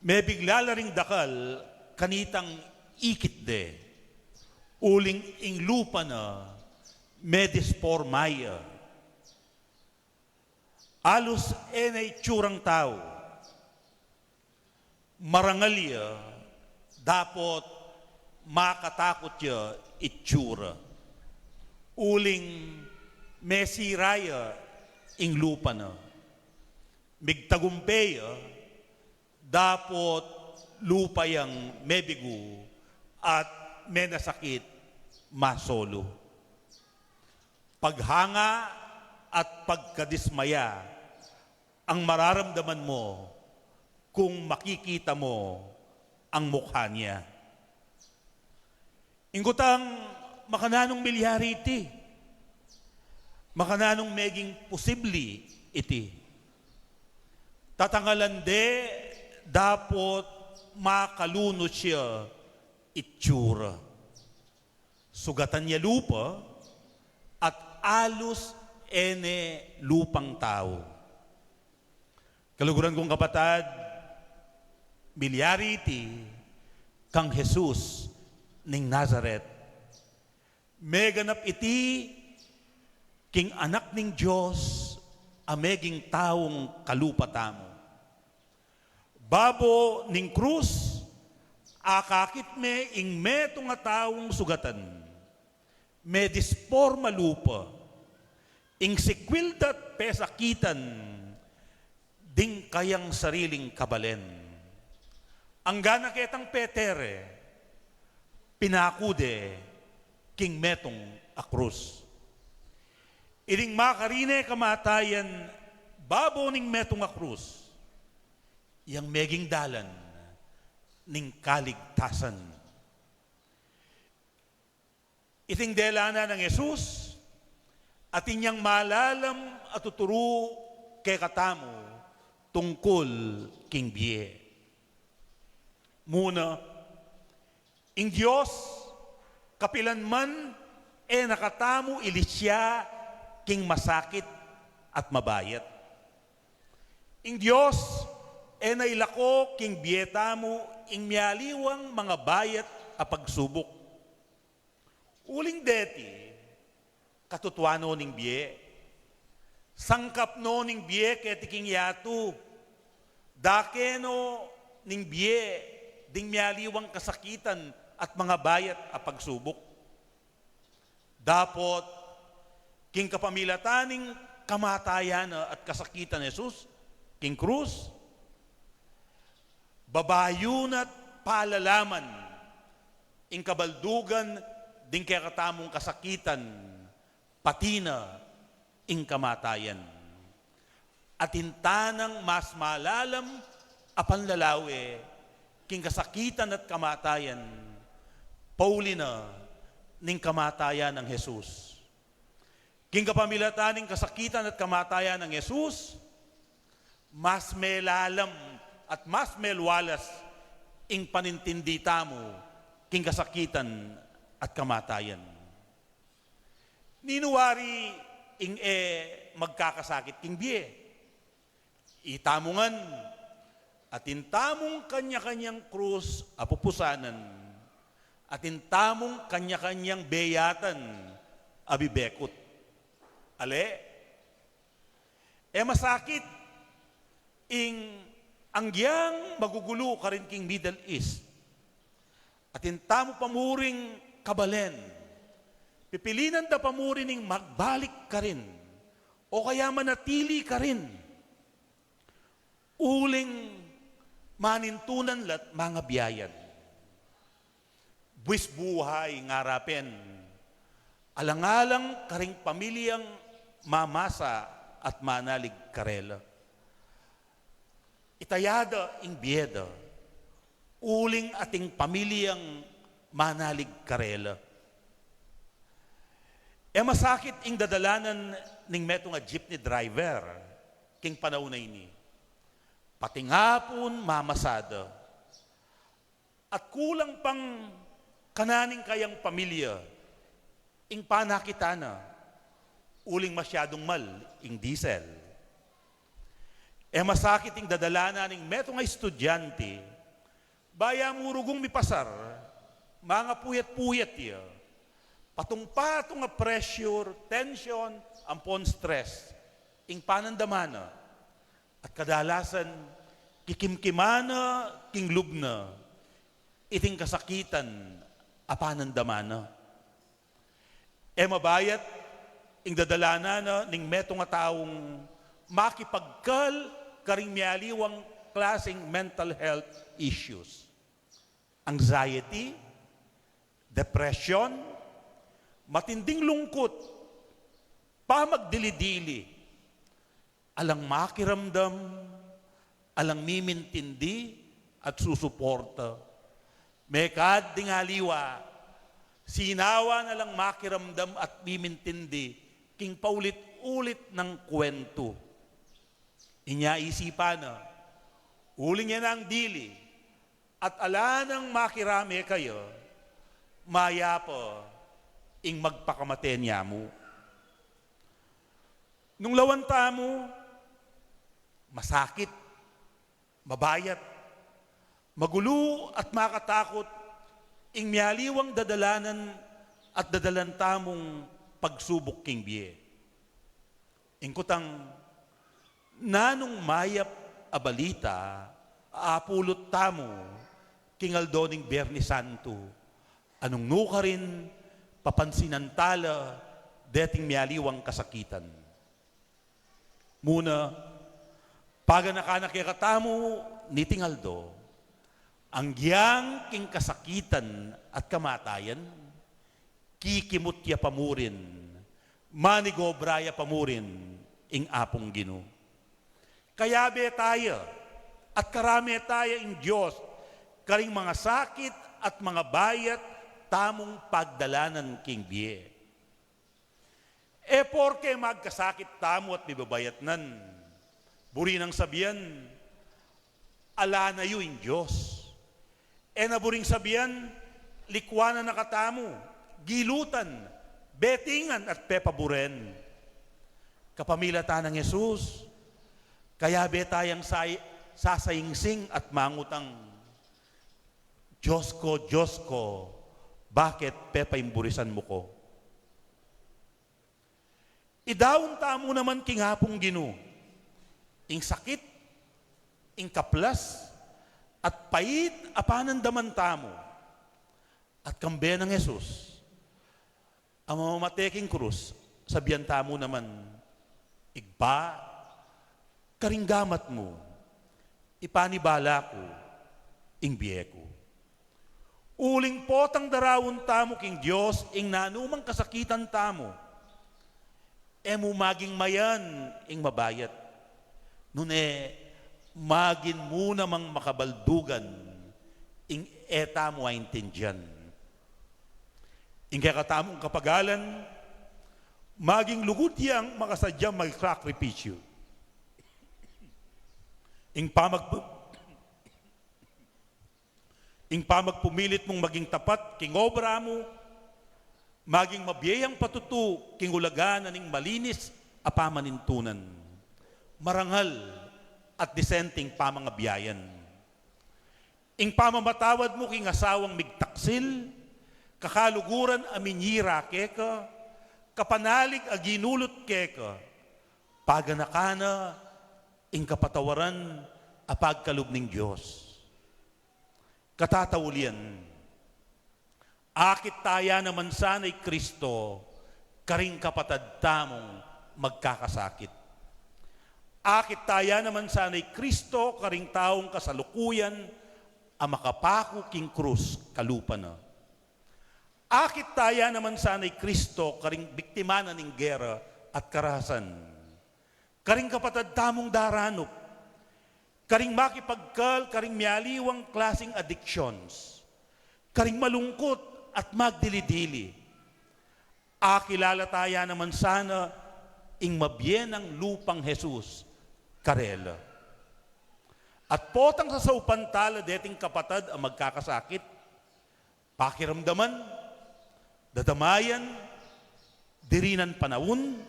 mebigla la ring dakal kanitang ikit de, uling ing lupa na medisporma ya. Alus e ne itsurang tau. Marangal ya dapot makatakut ya itsura, uling mesira ya ing lupa na. Migtagumpe ya dapot lupa yang mebigu at menasakit masolu. Paghanga at pagkadismaya ang mararamdaman mo kung makikita mo ang mukha niya. Ing kutang, makananung milyari iti? Makananung meging posible iti? Tatangalan de dapot makalunus ya itsura. Sugatan ya lupa at alus e ne lupang tau. Kaluguran kung kapatad, milyari iti kang Jesus ning Nazaret. Meganap iti king Anak ning Dios a meging taung kalupa tamu. Babo ning krus, akakit me ing metung a taung sugatan. Medisporma lupa, ing sikwil da't pesakitan ding kayang sariling kabalen. Anggana ketang petere, pinaku de king metung a krus. Iting makarine kamatayan babo ning metung a krus, yang meging dalan ning kaligtasan. Iting delanan nang Jesus, atin yang malalam a tuturu kekatamu tungkul king bie. Muna, ing Dios, kapilan man, e na katamu ilisya king masakit at mabayat. Ing Dios, e na ilako king bie tamu ing mialiwang mangabayat a pagsubuk. Uling deti, katutuan no ning bie. Sangkap no ning bie keti king yatu. Dake no ning bie ding mialiwang kasakitan at mangabayat a pagsubuk. Dapot, king kapamilatan ning kamatayan na at kasakitan Jesus king krus, babayun at palalaman ing kabaldugan ding kekatamung kasakitan, pati na ing kamatayan. Atin tanang mas malalam a panlalawe king kasakitan at kamatayan, pauli na ning kamatayan nang Jesus. King kapamilatan ning kasakitan at kamatayan nang Jesus, mas melalam at mas melwalas ing panintindi tamu king kasakitan at kamatayan. Ninu wari ing e magkakasakit king bie? Itamu ngan, atin tamung kanya-kanyang krus a pupusanan, atin tamung kanya-kanyang beyatan a bibekut. Ale, e masakit ing anggiyang magugulu karin king Middle East. Atin tamu pa muring kabalen. Pipilinan da pa muri ning magbalik karin o kaya manatili karin. Uling manintunan la't mangabiayan. Buis buhay ngarapen, alang-alang karing pamilyang mamasa at manalig karela. Itaya da ing bie da, uling ating pamilyang manalig karela. E masakit ing dadalanan ning metung a jeepney driver king panaun a ini. Patingapun mamasa da. At kulang pang kanan ning kayang pamilya ing panakit na, uling masyadung mal ing diesel. E masakit ing dadalanan ning metung a estudyante, bayu mu rugung mipasar, mangapuyat-puyat ya, patung-patung a pressure, tension, ampon stress ing panandaman na. At kadalasan, kikimkiman na king lub na iting kasakitan a panandaman na. E mabayat ing dadalanan na ning metung a taung makipagkal karing mialiwang klasing mental health issues. Anxiety, depression, matinding lungkut, pamagdili-dili, alang makiramdam, alang mimintindi at susuporta. Mekad ding aliwa, sinawa na lang makiramdam at mimintindi king paulit-ulit nang kuwentu. Inya isipan na, uling e nang dili, at ala nang makirame kaya, mayap ing magpakamate nya mu. Nung lawan tamu, masakit, mabayat, magulu at makatakut ing mialiwang dadalanan at dadalan tamung pagsubuk king bie. Ing kutang, Nanung mayap a balita a apulut tamu king aldo ning Biernes Santo, a nung nukarin papansinan tala deting mialiwang kasakitan. Muna, paganakan na kekatamu niting aldo, anggyang king kasakitan at kamatayan, kikimut ya pa murin, manigobra ya pa murin ing Apung Ginu. Kayabe taya at karame taya ing Dios karing mangasakit at mangabayat tamung pagdalanan king bie. E porke magkasakit tamu at mibabayatnan, buri nang sabian, ala na yu ing Dios. E na buring sabian, likwanan na katamu, gilutan, betingan, at pepaburen. Kapamilatan nang Jesus, kayabe tayang say-, sasaingsing at mangutang, "Dios ko, Dios ko, bakit pepaimburisan mu ku?" Idaun tamu naman king Apung Ginu ing sakit, ing kaplas, at pait a panandaman tamu. At kambe nang Jesus a mamate king krus, sabian tamu naman, "Ibpa, karing gamat mu, ipanibala ku ing bie ku." Uling potang daraun tamu king Dios ing nanumang kasakitan tamu, e mu maging mayan ing mabayat, nune magin mu namang makabaldugan ing e tamu aintindian. Ing kekatamung kapagalan, maging lugud yang makasadyang magsakripisyu. Ing pamag-, ing pamagpumilit mung maging tapat king obra mu, maging mabie yang patutu king ulaga na ning malinis a pamanintunan, marangal at disenteng pamangabiayan. Ing pamamatawad mu king asawang migtaksil, kakaluguran a minyira keka, kapanalig a ginulut keka, paganakan na ing kapatawaran a pagkalub ning Dios. Katataulian, akit taya naman sana i Kristo karing kapatad tamung magkakasakit. Akit taya naman sana i Kristo karing taung kasalukuyan a makapaku king krus kalupa na. Akit taya naman sana i Kristo karing biktima na ning gera at karahasan, karing kapatad tamung daranup, karing makipagkal karing mialiwang klasing addictions, karing malungkut at magdili-dili. Akilala taya naman sana ing mabie nang lupang Jesus karela. At potang sasaupan tala deting kapatad a magkakasakit, pakiramdaman, dadamayan, dirinan panaun,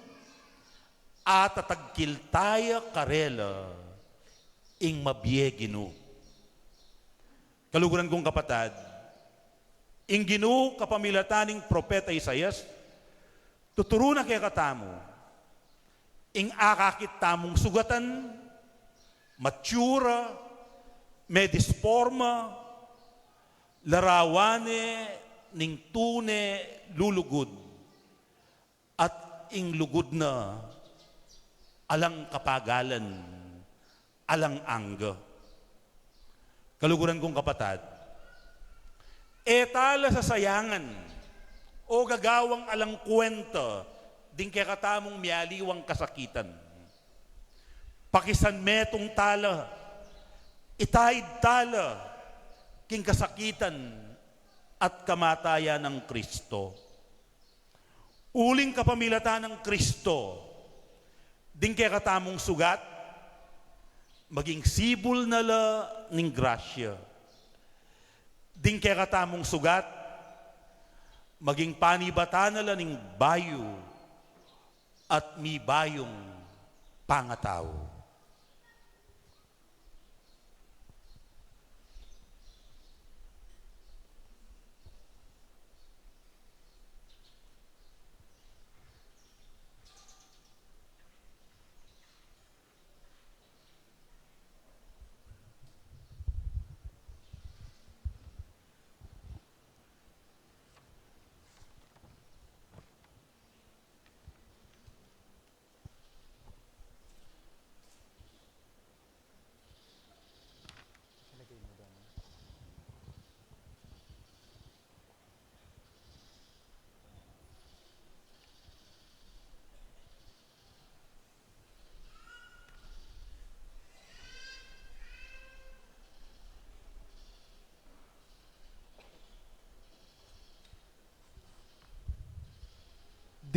atatagkil taya karela ing mabie Ginu. Kaluguran kung kapatad, ing Ginu kapamilatan ning propeta Isaias, tuturu na kekatamu ing akakit tamung sugatan, matsura, medisporma, larawan ne ning tune lulugud, at ing lugud na alang kapagalan, alang angga. Kaluguran kung kapatad, e tala sasayangan o gagawang alang kwenta ding kekatamung mialiwang kasakitan. Pakisanmetung tala, itaid tala king kasakitan at kamatayan nang Kristo. Uling kapamilatan nang Kristo, ding kekatamung sugat, maging sibul na la ning grasya. Ding kekatamung sugat, maging panibatan na la ning bayu at mibayung pangatau.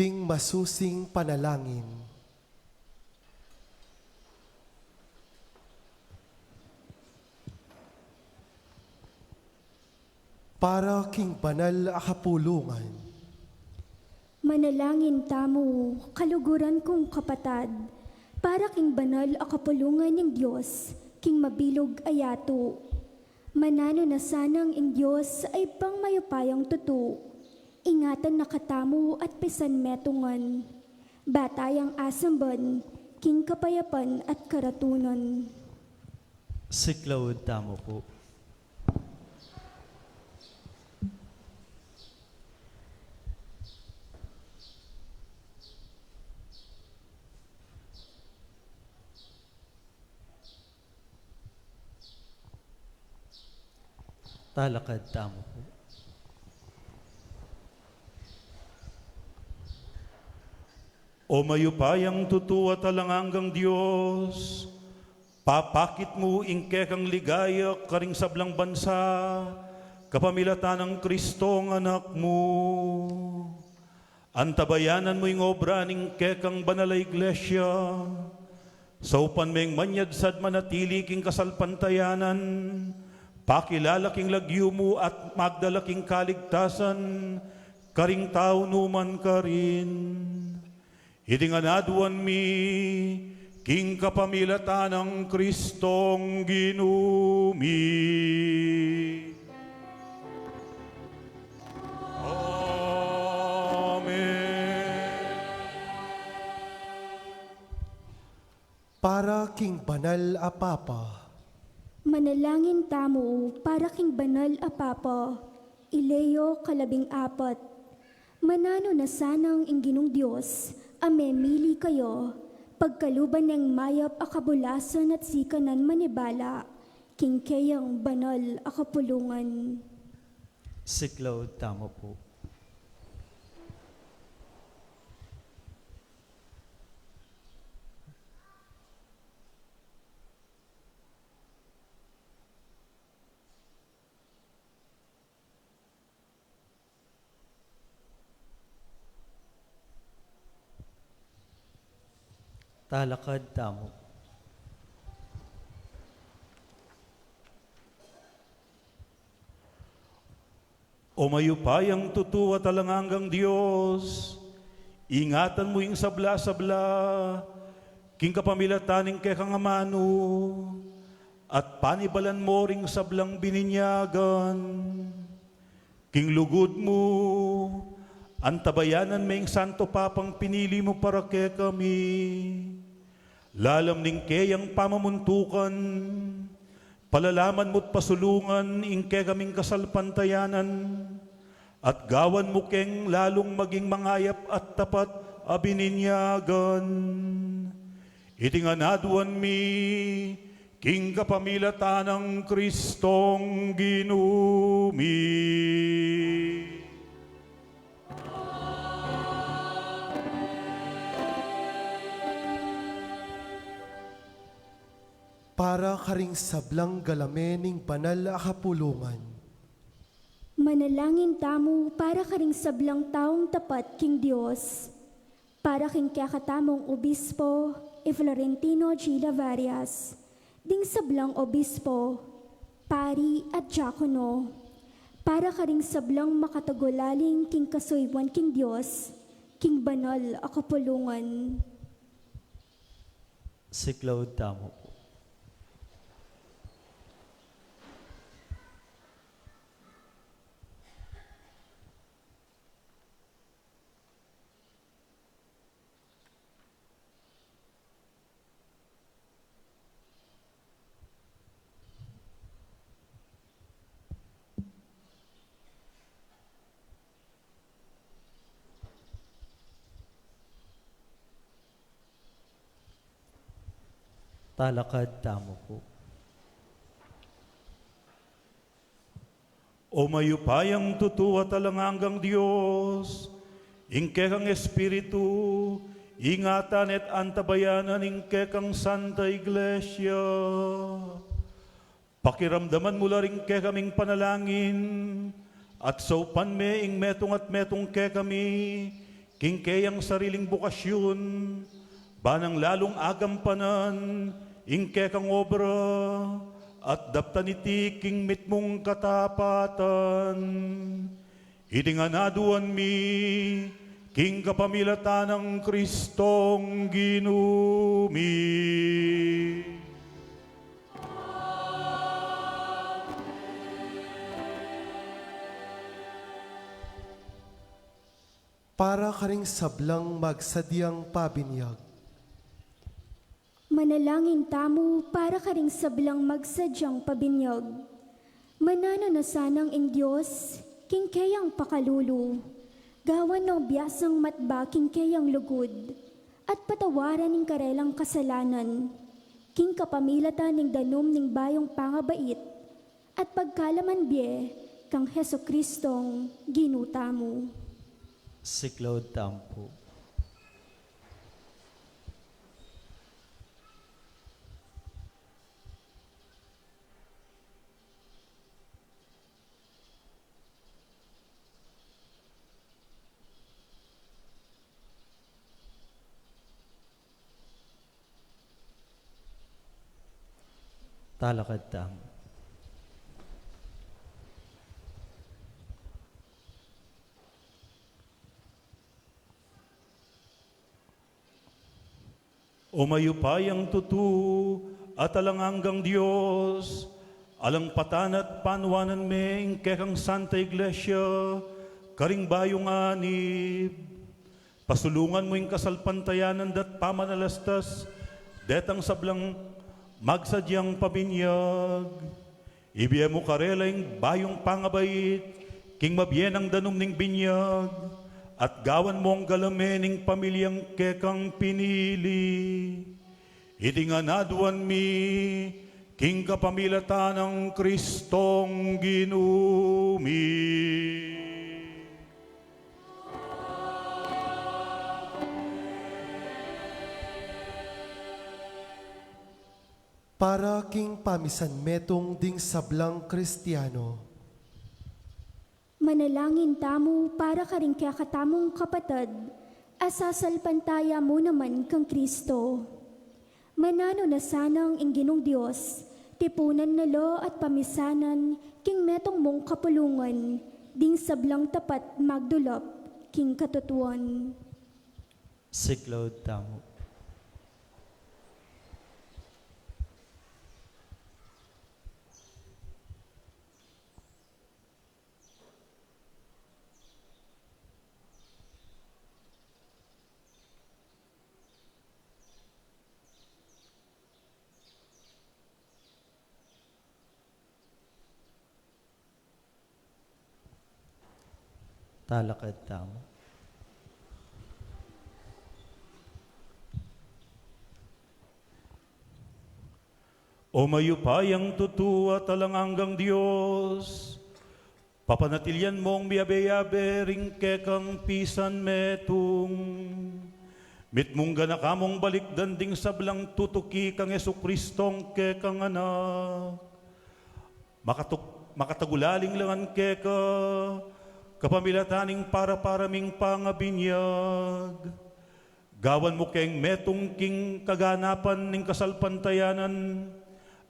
Ing masusing panalangin. Para king banal a kapulungan. Manalangin tamu, kaluguran kung kapatad, para king banal a kapulungan ning Dios, king mabilug a yatu. Mananu na sanang ing Dios a Ibpang mayupayang tutu, ingatan na katamu at pisan metungan, ba tayang asamban king kapayapan at karatunan. Siklaud tamu pu. Talakad tamu pu. O mayupayang tutu at alang anggang Dios, papakit mu ing kekang ligaya karing sablang bansa, kapamilatan nang Kristong Anak mu. Antabayanan mu ing obra ning kekang banal a Iglesia. Saupan meng manyad sad manatili king kasalpantayanan, pakilala king lagyu mu at magdala king kaligtasan karing tau numan karin. Iti ngan aduan mi king kapamilatan nang Kristong Ginu mi. Amen. Para king banal a Papa. Manalangin tamu para king banal a Papa, i Leo kalabing apat. Mananu na sanang ing Ginung Dios a memili kaya, pagkaluban neng mayap a kabulasan at sikanan manibala king keyang banal a kapulungan. Siklaud tamu pu. Talakad tamu. O mayupayang tutu at alang anggang Dios, ingatan mu ing sabla-sabla king kapamilatan ning kekang amanu, at panibalan mu ring sablang bininyagan. King lugud mu, antabayanan me ing Santo Papang pinili mu para kekami. Lalam ning keyang pamamuntukan, palalaman mu't pasulungan ing kekaming kasalpantayanan, at gawan mu keng lalung maging mangayap at tapat a bininyagan. Iti ngan aduan mi king kapamilatan nang Kristong Ginu mi. Para karing sablang galame ning banal a kapulungan. Manalangin tamu para karing sablang taung tapat king Dios. Para king kekatamung obispo, i Florentino G. Lavarias, ding sablang obispo, pari at diakono, para karing sablang makatagulaling king kasuyuan king Dios, king banal a kapulungan. Siklaud tamu pu. Talakad tamu pu. O mayupayang tutu at alang anggang Dios, ing kekang Espiritu, ingatan at antabayanan ing kekang Santa Iglesia. Pakiramdaman mu la ring kekaming panalangin, at saupan me ing metung at metung kekami, king keyang sariling bukasyun, ba nang lalung agampanan ing kekang obra, at daptan iti king mitmung katapatan. Iti ngan aduan mi king kapamilatan nang Kristong Ginu mi. Para karing sablang magsadyang pabinyag. Manalangin tamu para karing sablang magsadyang pabinyag. Mananu na sanang ing Dios king keyang pakalulu, gawan nong biasang matba king keyang lugud, at patawaran ing karelang kasalanan, king kapamilatan ning danum ning bayung pangabait, at pagkalaman bie kang Jesucristong Ginu tamu. Siklaud tamu pu. Talakad tamu. O mayupayang tutu at alang anggang Dios, alang patan at panuanan me ing kekang Santa Iglesia karing bayung anib. Pasulungan mu ing kasalpantayanan da't pamanalastas detang sablang magsadyang pabinyag. Ibie mu karela ing bayung pangabait king mabie nang danum ning binyag, at gawan mung galame ning pamilyang kekang pinili. Iti ngan aduan mi king kapamilatan nang Kristong Ginu mi. Para king pamisan metung ding sablang Kristiano. Manalangin tamu para karing kekatamung kapatad a sasalpantaya mu naman kang Kristo. Mananu na sanang ing Ginung Dios tipunan na la at pamisanan king metung mung kapulungan ding sablang tapat magdulap king katutuan. Siklaud tamu. Talakad tamu. O mayupayang tutu at alang anggang Dios, papanatilian mung miyabe-yabe ring kekang pisan metung. Mitmung ganaka mung balikdan ding sablang tutuki kang Jesucristong kekang Anak. Makatuk-, makatagulaling la ngan keka, kapamilatan ning para-para ming pangabinyag. Gawan mu keng metung king kaganapan ning kasalpantayanan,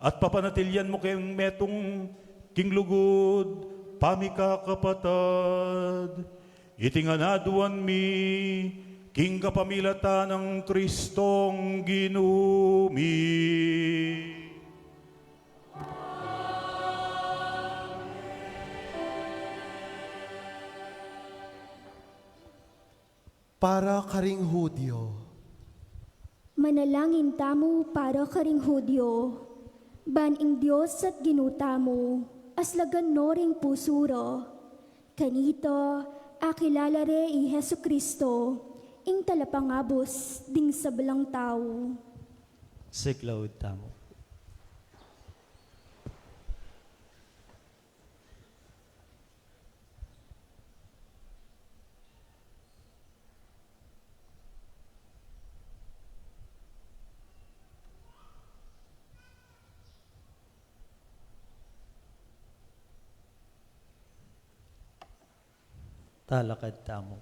at papanatilian mu keng metung king lugud pamikakapatad. Iti ngan aduan mi king kapamilatan nang Kristong Ginu mi. Para karing Judio. Manalangin tamu para karing Judio. Ban ing Dios at Ginu tamu aslagan no ring pusu ra. Kanita, akilala re i Jesucristo, ing talapangabus ding sablang tau. Siklaud tamu. Talakad tamu.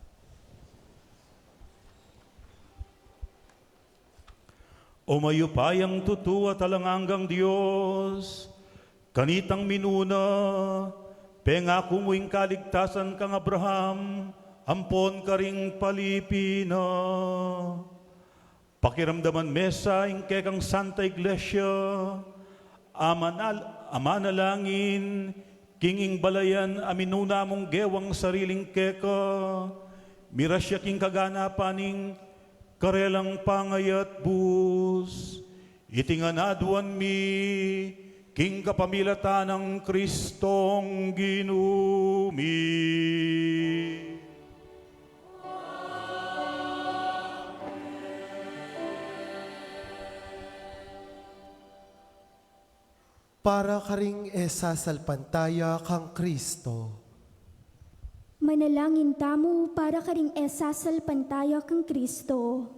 O mayupayang tutu at alang anggang Dios, kanitang minuna, pengaku mu ing kaligtasan kang Abraham, ampon karing palipi na. Pakiramdaman me sa ing kekang Santa Iglesia, a manal-, a manalangin, king ing balayan a minuna mung gewang sariling keka, miras ya king kaganapan ning karelang pangayatbus. Iti ngan aduan mi, king kapamilatan nang Kristong Ginu mi. Para karing e sasalpantaya kang Kristo. Manalangin tamu para karing e sasalpantaya kang Kristo.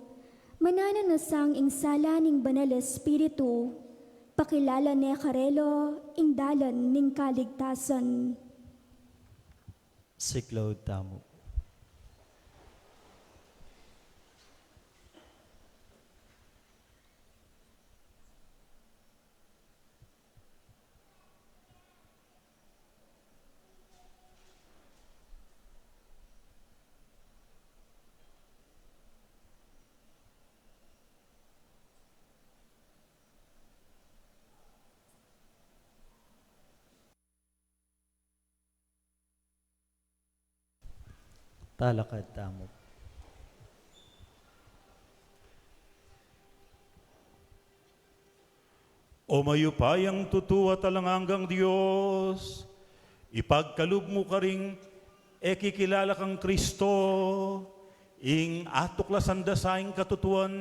Mananu na sang ing sala ning Banal Espiritu, pakilala ne karela ing dalan ning kaligtasan. Siklaud tamu. Talakad tamu. O mayupayang tutu at alang anggang Dios, ipagkalub mu karing e kikilala kang Kristo, ing atuklasan da sa ing katutuan,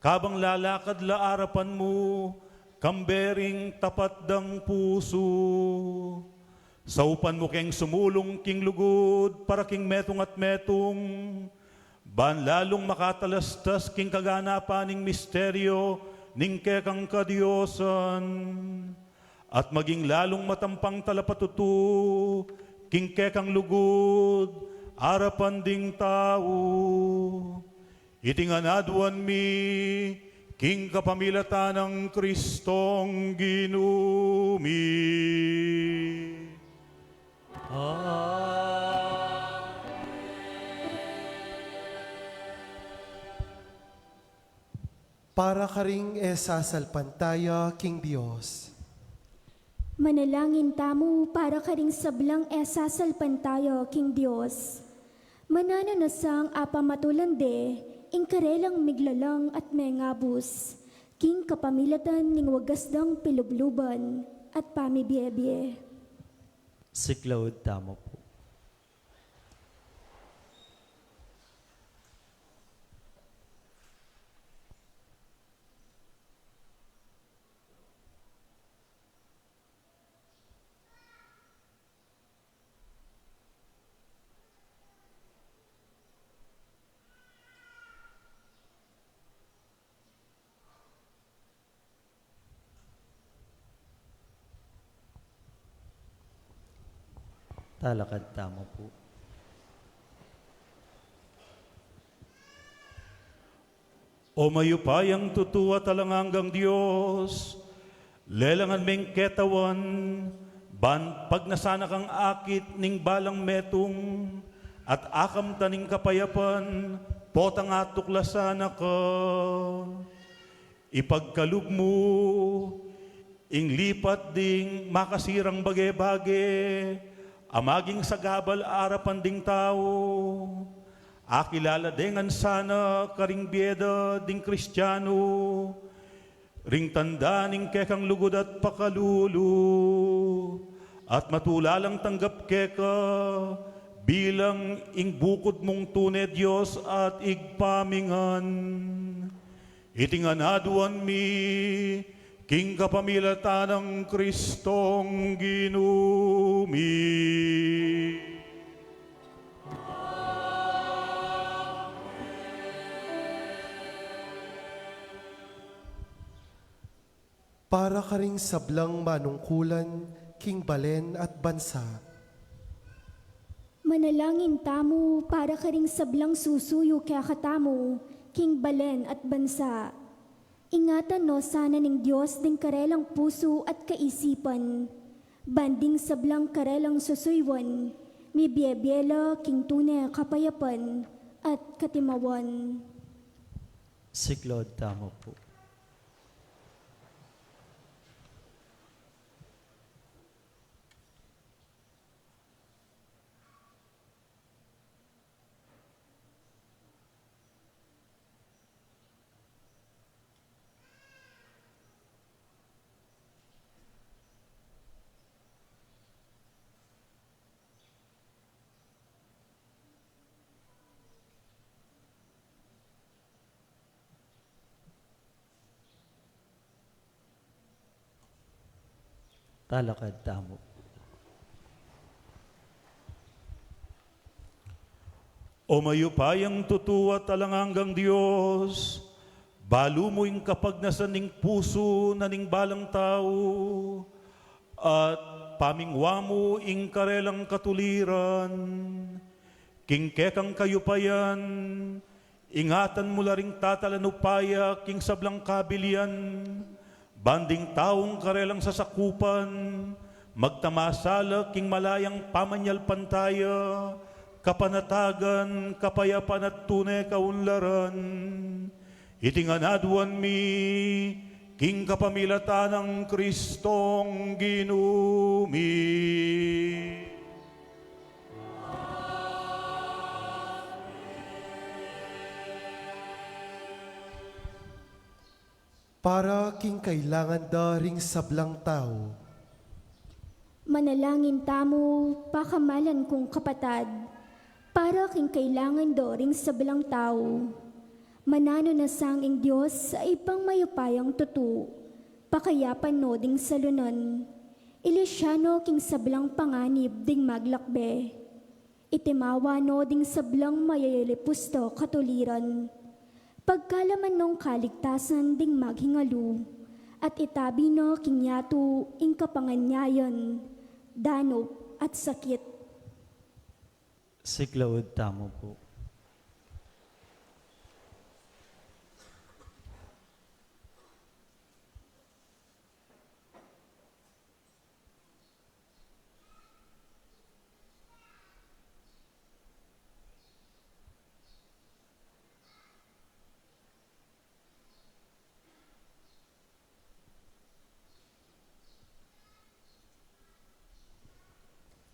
kabang lalakad la arapan mu, kambe ring tapat dang pusu. Saupan mu keng sumulung king lugud para king metung at metung, ban lalung makatalastas king kaganapan ning misteryo ning kekang kadiosan, at maging lalung matampang talapatutu king kekang lugud arapan ding tau. Iti ngan aduan mi, king kapamilatan nang Kristong Ginu mi. Amen. Para karing e sasalpantaya king Dios. Manalangin tamu para karing sablang e sasalpantaya king Dios. Mananu na sang apamatulan de ing karelang miglalang at mengabus, king kapamilatan ning wagas dang pilubluban at pamibiebie. Siklaud tamu pu. Talakad tamu pu. O mayupayang tutu at alang anggang Dios, lelangan meng ketawan, ban pagnasan na kang akit ning balang metung, at akamtan ning kapayapan, potang atuklasan na ka. Ipagkalub mu, ing lipat ding makasirang bage-bage, a maging sagabal arapan ding tau, akilala de ngan sana karing bie da ding Kristianu, ring tanda ning kekang lugud at pakalulu, at matula lang tanggap keka, bilang ing bukud mung tune Dios at Ibpa mi ngan. Iti ngan aduan mi, king kapamilatan nang Kristong Ginu mi. Para karing sablang manungkulan king balen at bansa. Manalangin tamu para karing sablang susuyu kekatamu king balen at bansa. Ingatan no sana ning Dios ding karelang pusu at kaisipan, ban ding sablang karelang susuyuan, mibie-bie la king tune kapayapan at katimawan. Siklaud tamu pu. Talakad tamu. O mayupayang tutu at alang anggang Dios, balu mu ing kapagnasan ning pusu na ning balang tau, at pamingwa mu ing karelang katuliran, king kekang kayupayan, ingatan mu la ring tatalan upaya king sablang kabilian, ban ding taung karelang sasakupan, magtamasa la king malayang pamanyalpantaya, kapanatagan, kapayapan at tune kaunlaran. Iti ngan aduan mi, king kapamilatan nang Kristong Ginu mi. Para king kailangan da ring sablang tau. Manalangin tamu, pakamalan kung kapatad, para king kailangan do ring sablang tau. Mananu na sang ing Dios a Ibpang mayupayang tutu, pakayapan no ding salunan, ilisya no king sablang panganib ding maglakbe. Itimawa no ding sablang mayayalipus da katuliran, pagkalaman nong kaligtasan ding maghingalu, at itabi no king yatu ing kapanganyayan, danup at sakit. Siklaud tamu pu.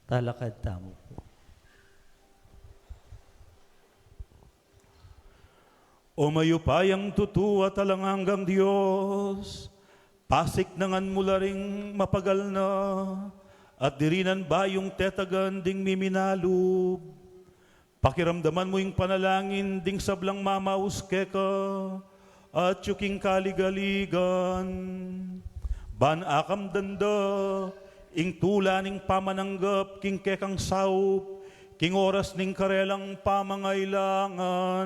Talakad tamu pu. O mayupayang tutu at alang anggang Dios, pasiknangan mu la ring mapagal na, at dirinan bayung tetagan ding miminalub. Pakiramdaman mu ing panalangin ding sablang mamaus keka, atyu king kaligaligan. Ban akamdan da ing tula ning pamananggap king kekang saup, king oras ning karelang pamangailangan.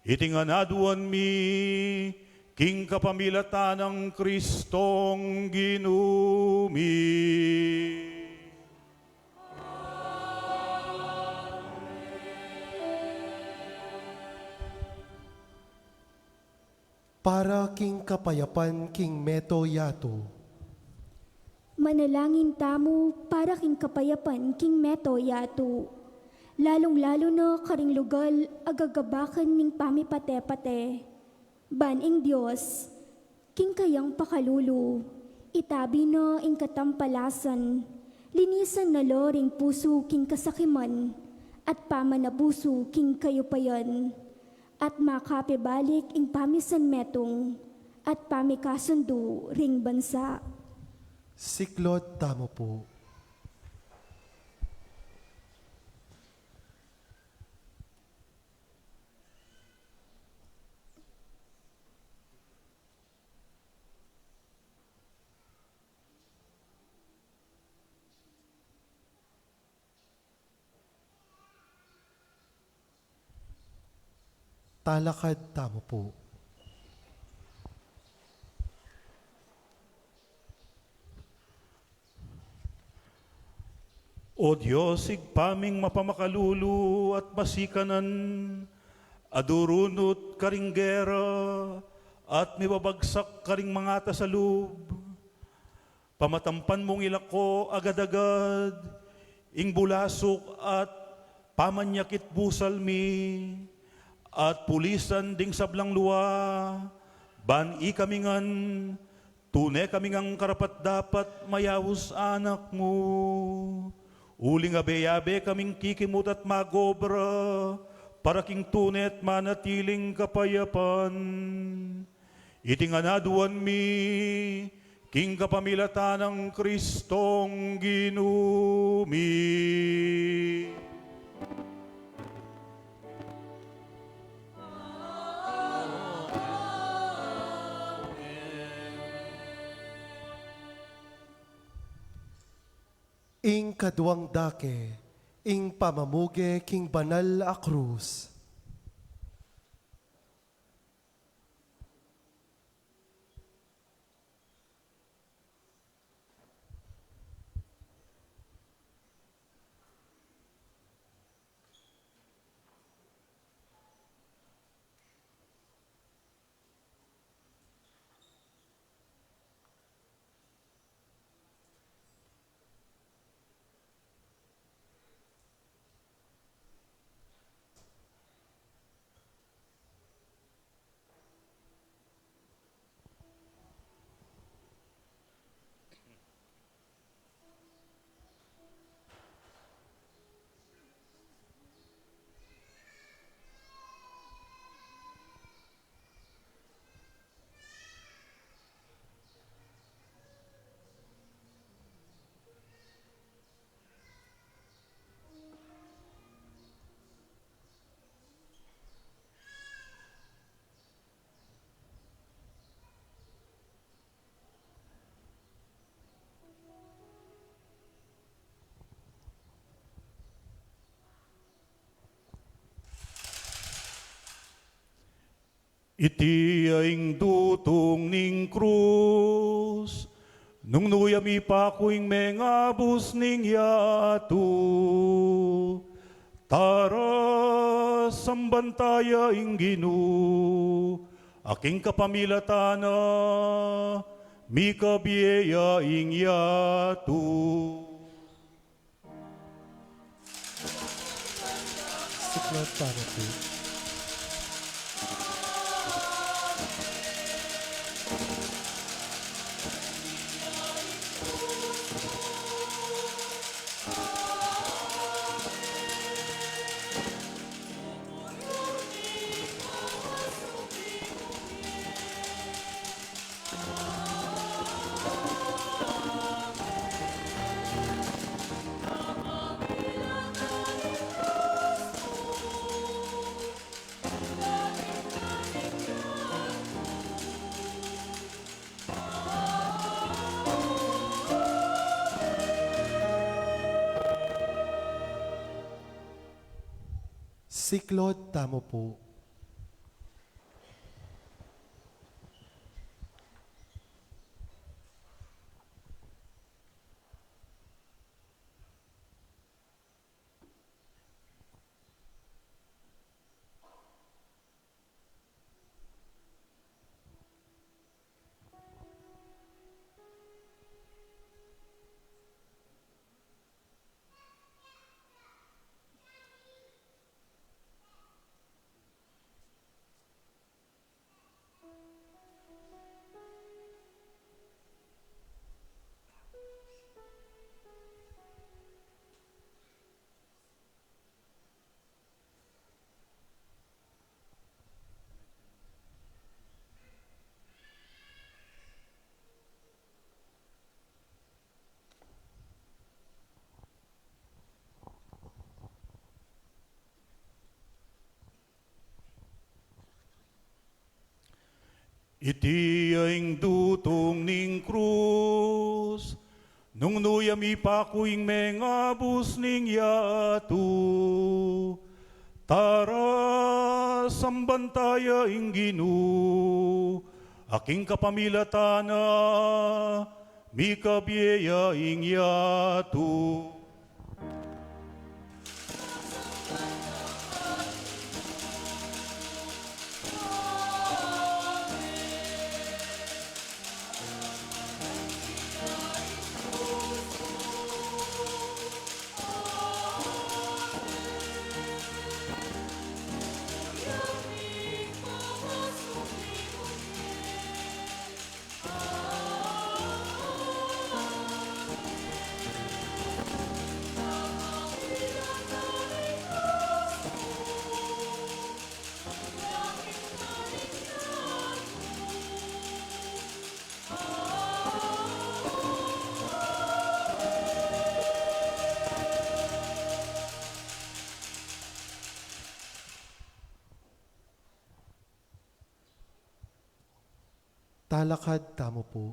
Iti ngan aduan mi, king kapamilatan nang Kristong Ginu mi. Para king kapayapan king meto yatu. Manalangin tamu para king kapayapan king meto yatu, lalung-lalu na karing lugal a gagabakan ning pamipate-pate. Ban ing Dios, king kayang pakalulu, itabi na ing katampalasan, linisan na la ring pusu king kasakiman, at pamanabusu king kayupayan, at makapibalik ing pamisanmetung, at pamikasundu ring bansa. Siklaud tamu pu. Talakad tamu pu. O Dios, Ibpa ming mapamakalulu at masikanan, a durunut karing gera, at mibabagsak karing mangata sa lub. Pamatampan mung ilako agad-agad ing bulasuk at pamanyakit busal mi, at pulisan ding sablang lua, ban ikami ngan tune kami ngang karapat-dapat mayaus anak mu. Uling abe-abe kaming kikimut at magobra para king tune at manatiling kapayapan. Iti ngan aduan mi king kapamilatan nang Kristong Ginu mi. Ing kaduang dake, ing pamamuge king banal a krus. Iti ya ing dutung ning krus, nung nu ya mipaku ing mengabus ning yatu. Tara, samban taya ing Ginu, a king kapamilatan na, mikabie ya ing yatu. Siklaud tamu pu. Siklaud tamu pu. Iti ya ing dutung ning krus, nung nu ya mipaku ing mengabus ning yatu. Tara, samban taya ing Ginu, a king kapamilatan na, mikabie ya ing yatu. Talakad tamu pu.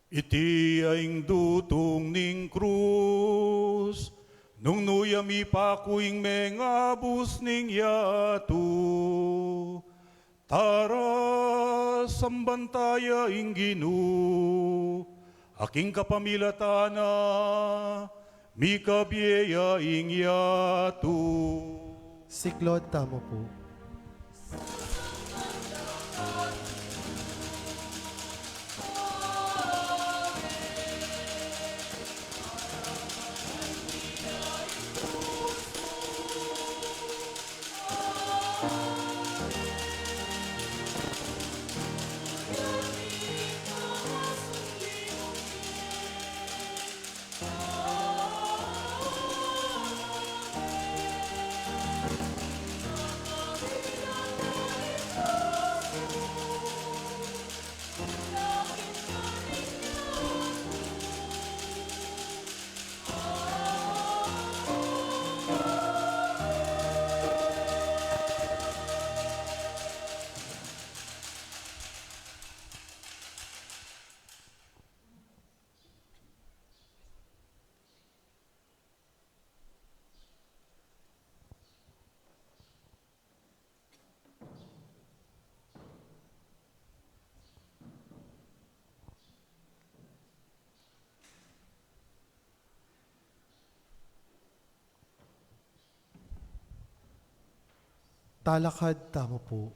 Iti ya ing dutung ning krus, nung nu ya mipaku ing mengabus ning yatu. Tara, samban taya ing Ginu, a king kapamilatan na, mikabie ya ing yatu. Siklaud tamu pu. Talakad tamu pu.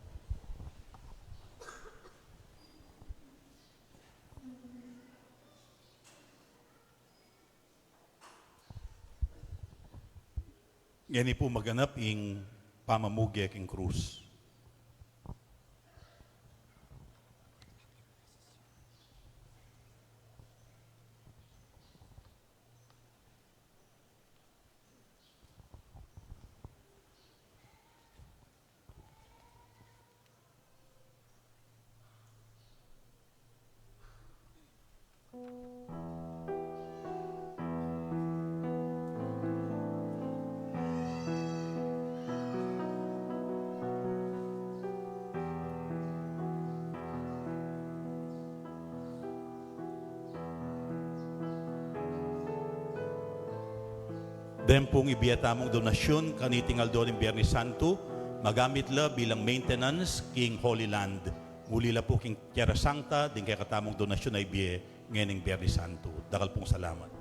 Ngeni pu maganap ing pamamuge king krus. Deng pung ibie tamung donasyun kaniting aldo ning Biernes Santo, magamit la bilang maintenance king Holy Land. Muli la pu king Tierra Santa, ding kekatamung donasyun a ibie ngening Biernes Santo. Dakal pung salamat.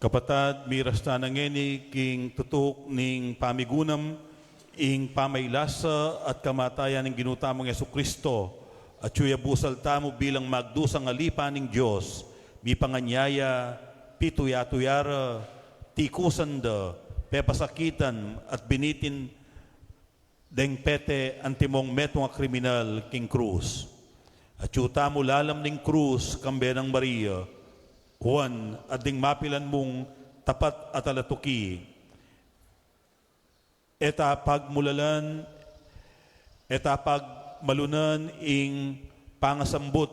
Kapatad, miras tana ngeni king tutuk ning pamigunam, ing pamailasa at kamatayan ning Ginu tamung Jesucristo, at yu ya busal tamu bilang magdusang alipa ning Dios, mipanganyaya, pituya-tuya ra, tikusan da, pepasakitan, at binitin deng pete antimong metung a kriminal king krus. Atyu tamu lalam ning krus, kambe nang Maria, Juan, at ding mapilan mung tapat a talatuki. E ta pagmulalan, e ta pagmalunan ing pangasambut,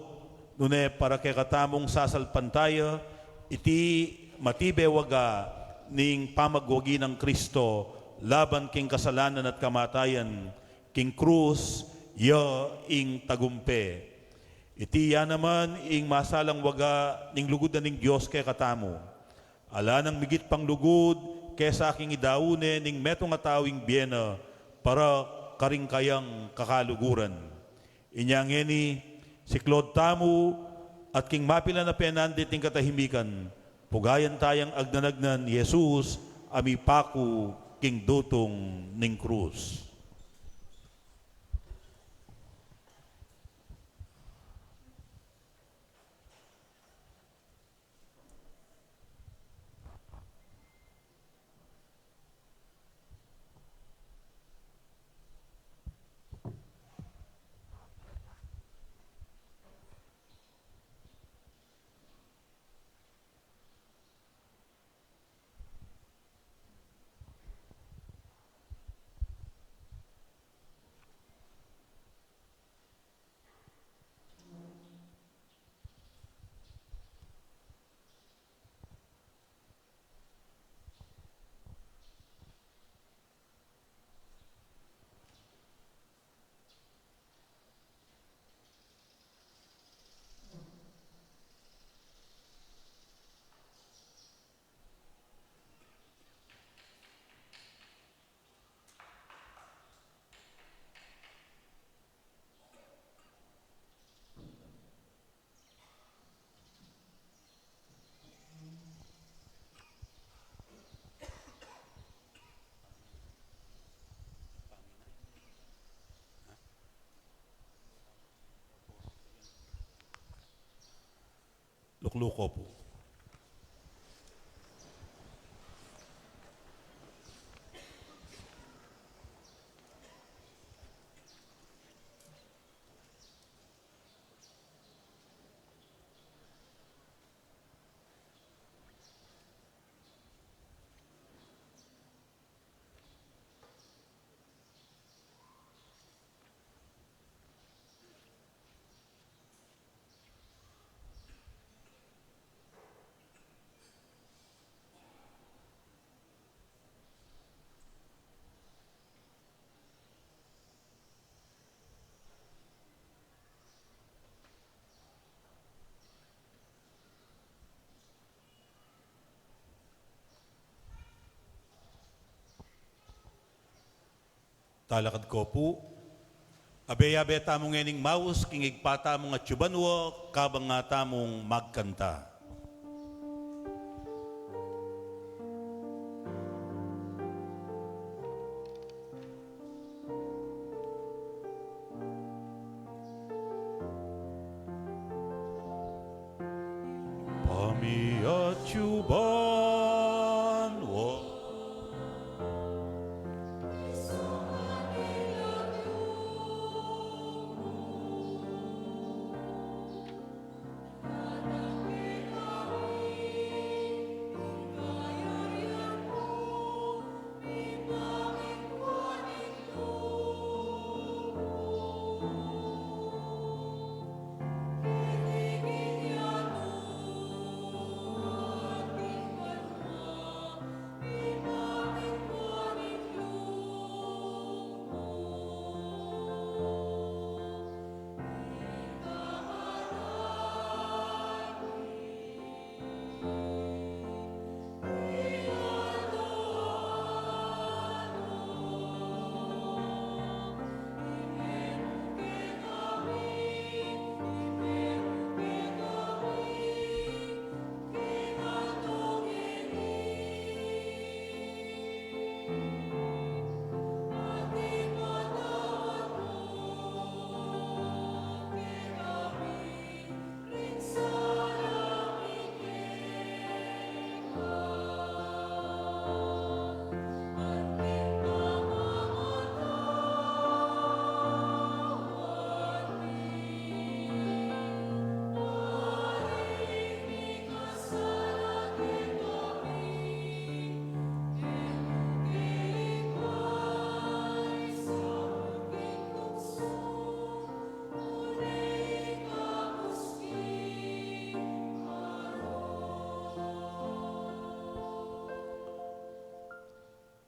nune para kekatamung sasalpantaya, iti matibe waga ning pamagwagi nang Kristo laban king kasalanan at kamatayan, king krus, ya ing tagumpe. Iti ya naman ing masalang waga ning lugud na ning Dios kekatamu. Ala nang migit pang lugud kesa king idaunan ning metung a tau ing bie na para karing kayang kakaluguran. Inya ngeni, siklaud tamu at king mapilan a penandit ning katahimikan, pugayan tayang agnan-agnan i Jesus a mipaku king dutung ning krus. Lukluko pu. Talakad ko pu. Abe-abe tamu ngening maus king Ibpa tamung atsu banua, kabang nga tamung magkanta. Pamiatsu banua.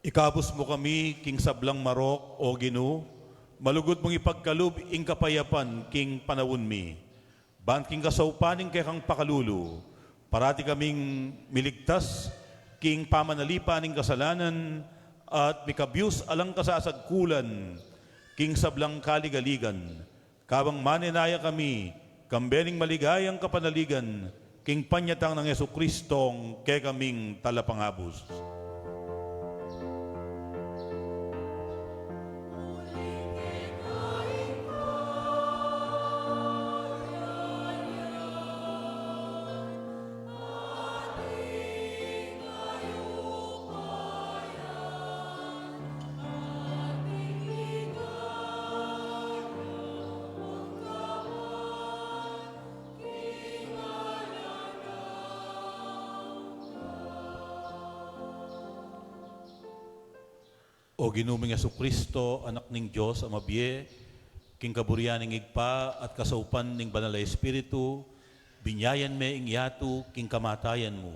Ikabus mu kami king sablang marok, O Ginu, malugud mung ipagkalub ing kapayapan king panaun mi. Ban king kasaupan ning kekang pakalulu, parati kaming miligtas king pamanalipan ning kasalanan at mikabius alang kasasagkulan king sablang kaligaligan, kabang manenaya kami kambe ning maligayang kapanaligan king panyatang nang Jesucristong kekaming Talapangabus. O Ginu ming Jesucristo, Anak ning Dios a mabie, king kaburian ning Ibpa at kasaupan ning Banal a Espiritu, binyayan me ing yatu king kamatayan mu,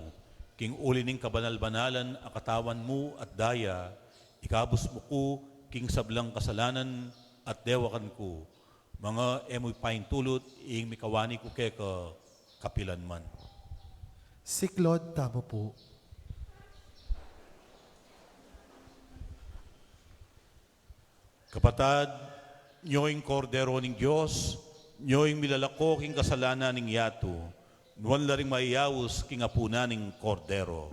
king uli ning kabanal-banalan a katawan mu at daya, ikabus mu ku king sablang kasalanan at dewakan ku, manga e mu paintulut ing mikawani ku keka kapilan man. Siklaud tamu pu. Kapatad, nyo ing Kordero ning Dios, nyo ing milalako king kasalanan ning yatu. Nuan la ring mayayaus king apunan ning Kordero.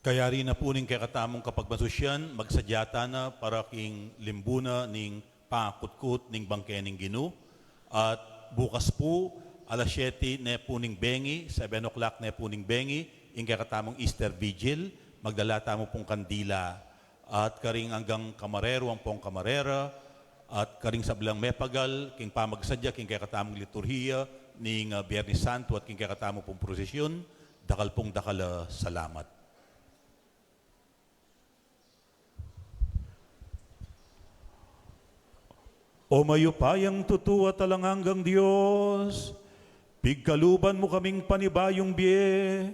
Kayari na pu ning kekatamung kapagmasusyan, magsadya tana para king limbunan ning pangakutkut ning bangke ning Ginu. At bukas pu, alas siyete ne pu ning bengi, seven o'clock ne pu ning bengi, ing kekatamung Easter Vigil, magdala tamu pung kandila. At karing anggang kamarero ampong kamarera, at karing sablang mepagal king pamagsadya king kekatamung liturhiya ning, ah, Biyernes Santo at king kekatamu pung prosesyon, dakal pung dakal a salamat. O mayupayang tutu at alang anggang Dios, pigkaluban mu kaming panibayung bie,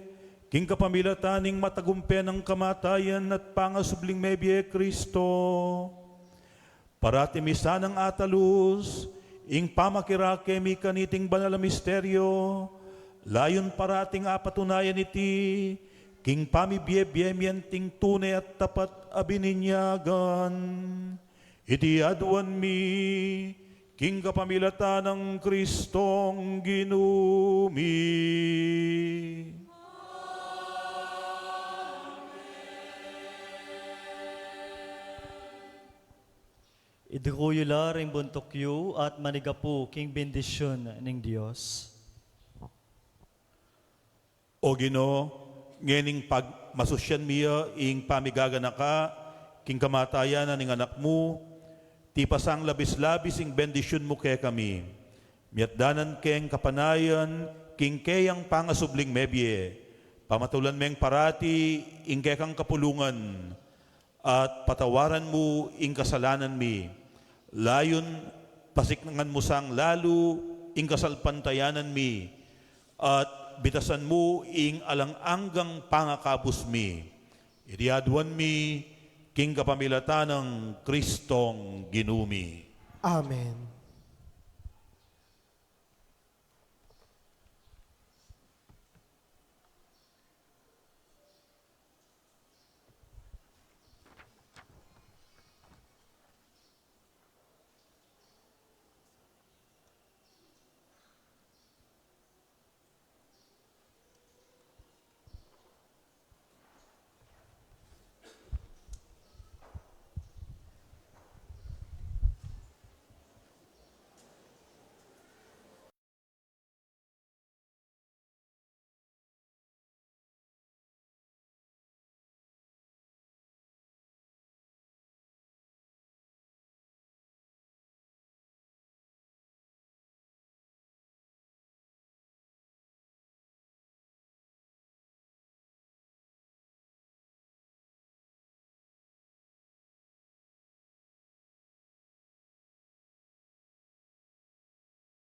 king kapamilatan ning matagumpe nang kamatayan at pangasubling mebie Kristo. Parati mi sanang atalus ing pamakirake mi kaniting banal a misteryo, layun parating apatunayan iti king pamibie-bie mi anting tune at tapat a bininyagan. Iti aduan mi king kapamilatan nang Kristong Ginu mi. Iduru yu la ring buntuk yu at manigapu king bendisyun ning Dios. O Ginu, ngening pagmasusyan mi ya ing pamigaganaka king kamatayan na ning Anak mu, tipasang labis-labis ing bendisyun mu kekami. Miatdanan keng kapanayan king keyang pangasubling mebie, pamatulan meng parati ing kekang kapulungan, at patawaran mu ing kasalanan mi. Layun, pasiknangan mu sang lalu ing kasalpantayanan mi, at bitasan mu ing alang anggang pangakabus mi. Iti aduan mi king kapamilatan nang Kristong Ginu mi. Amen.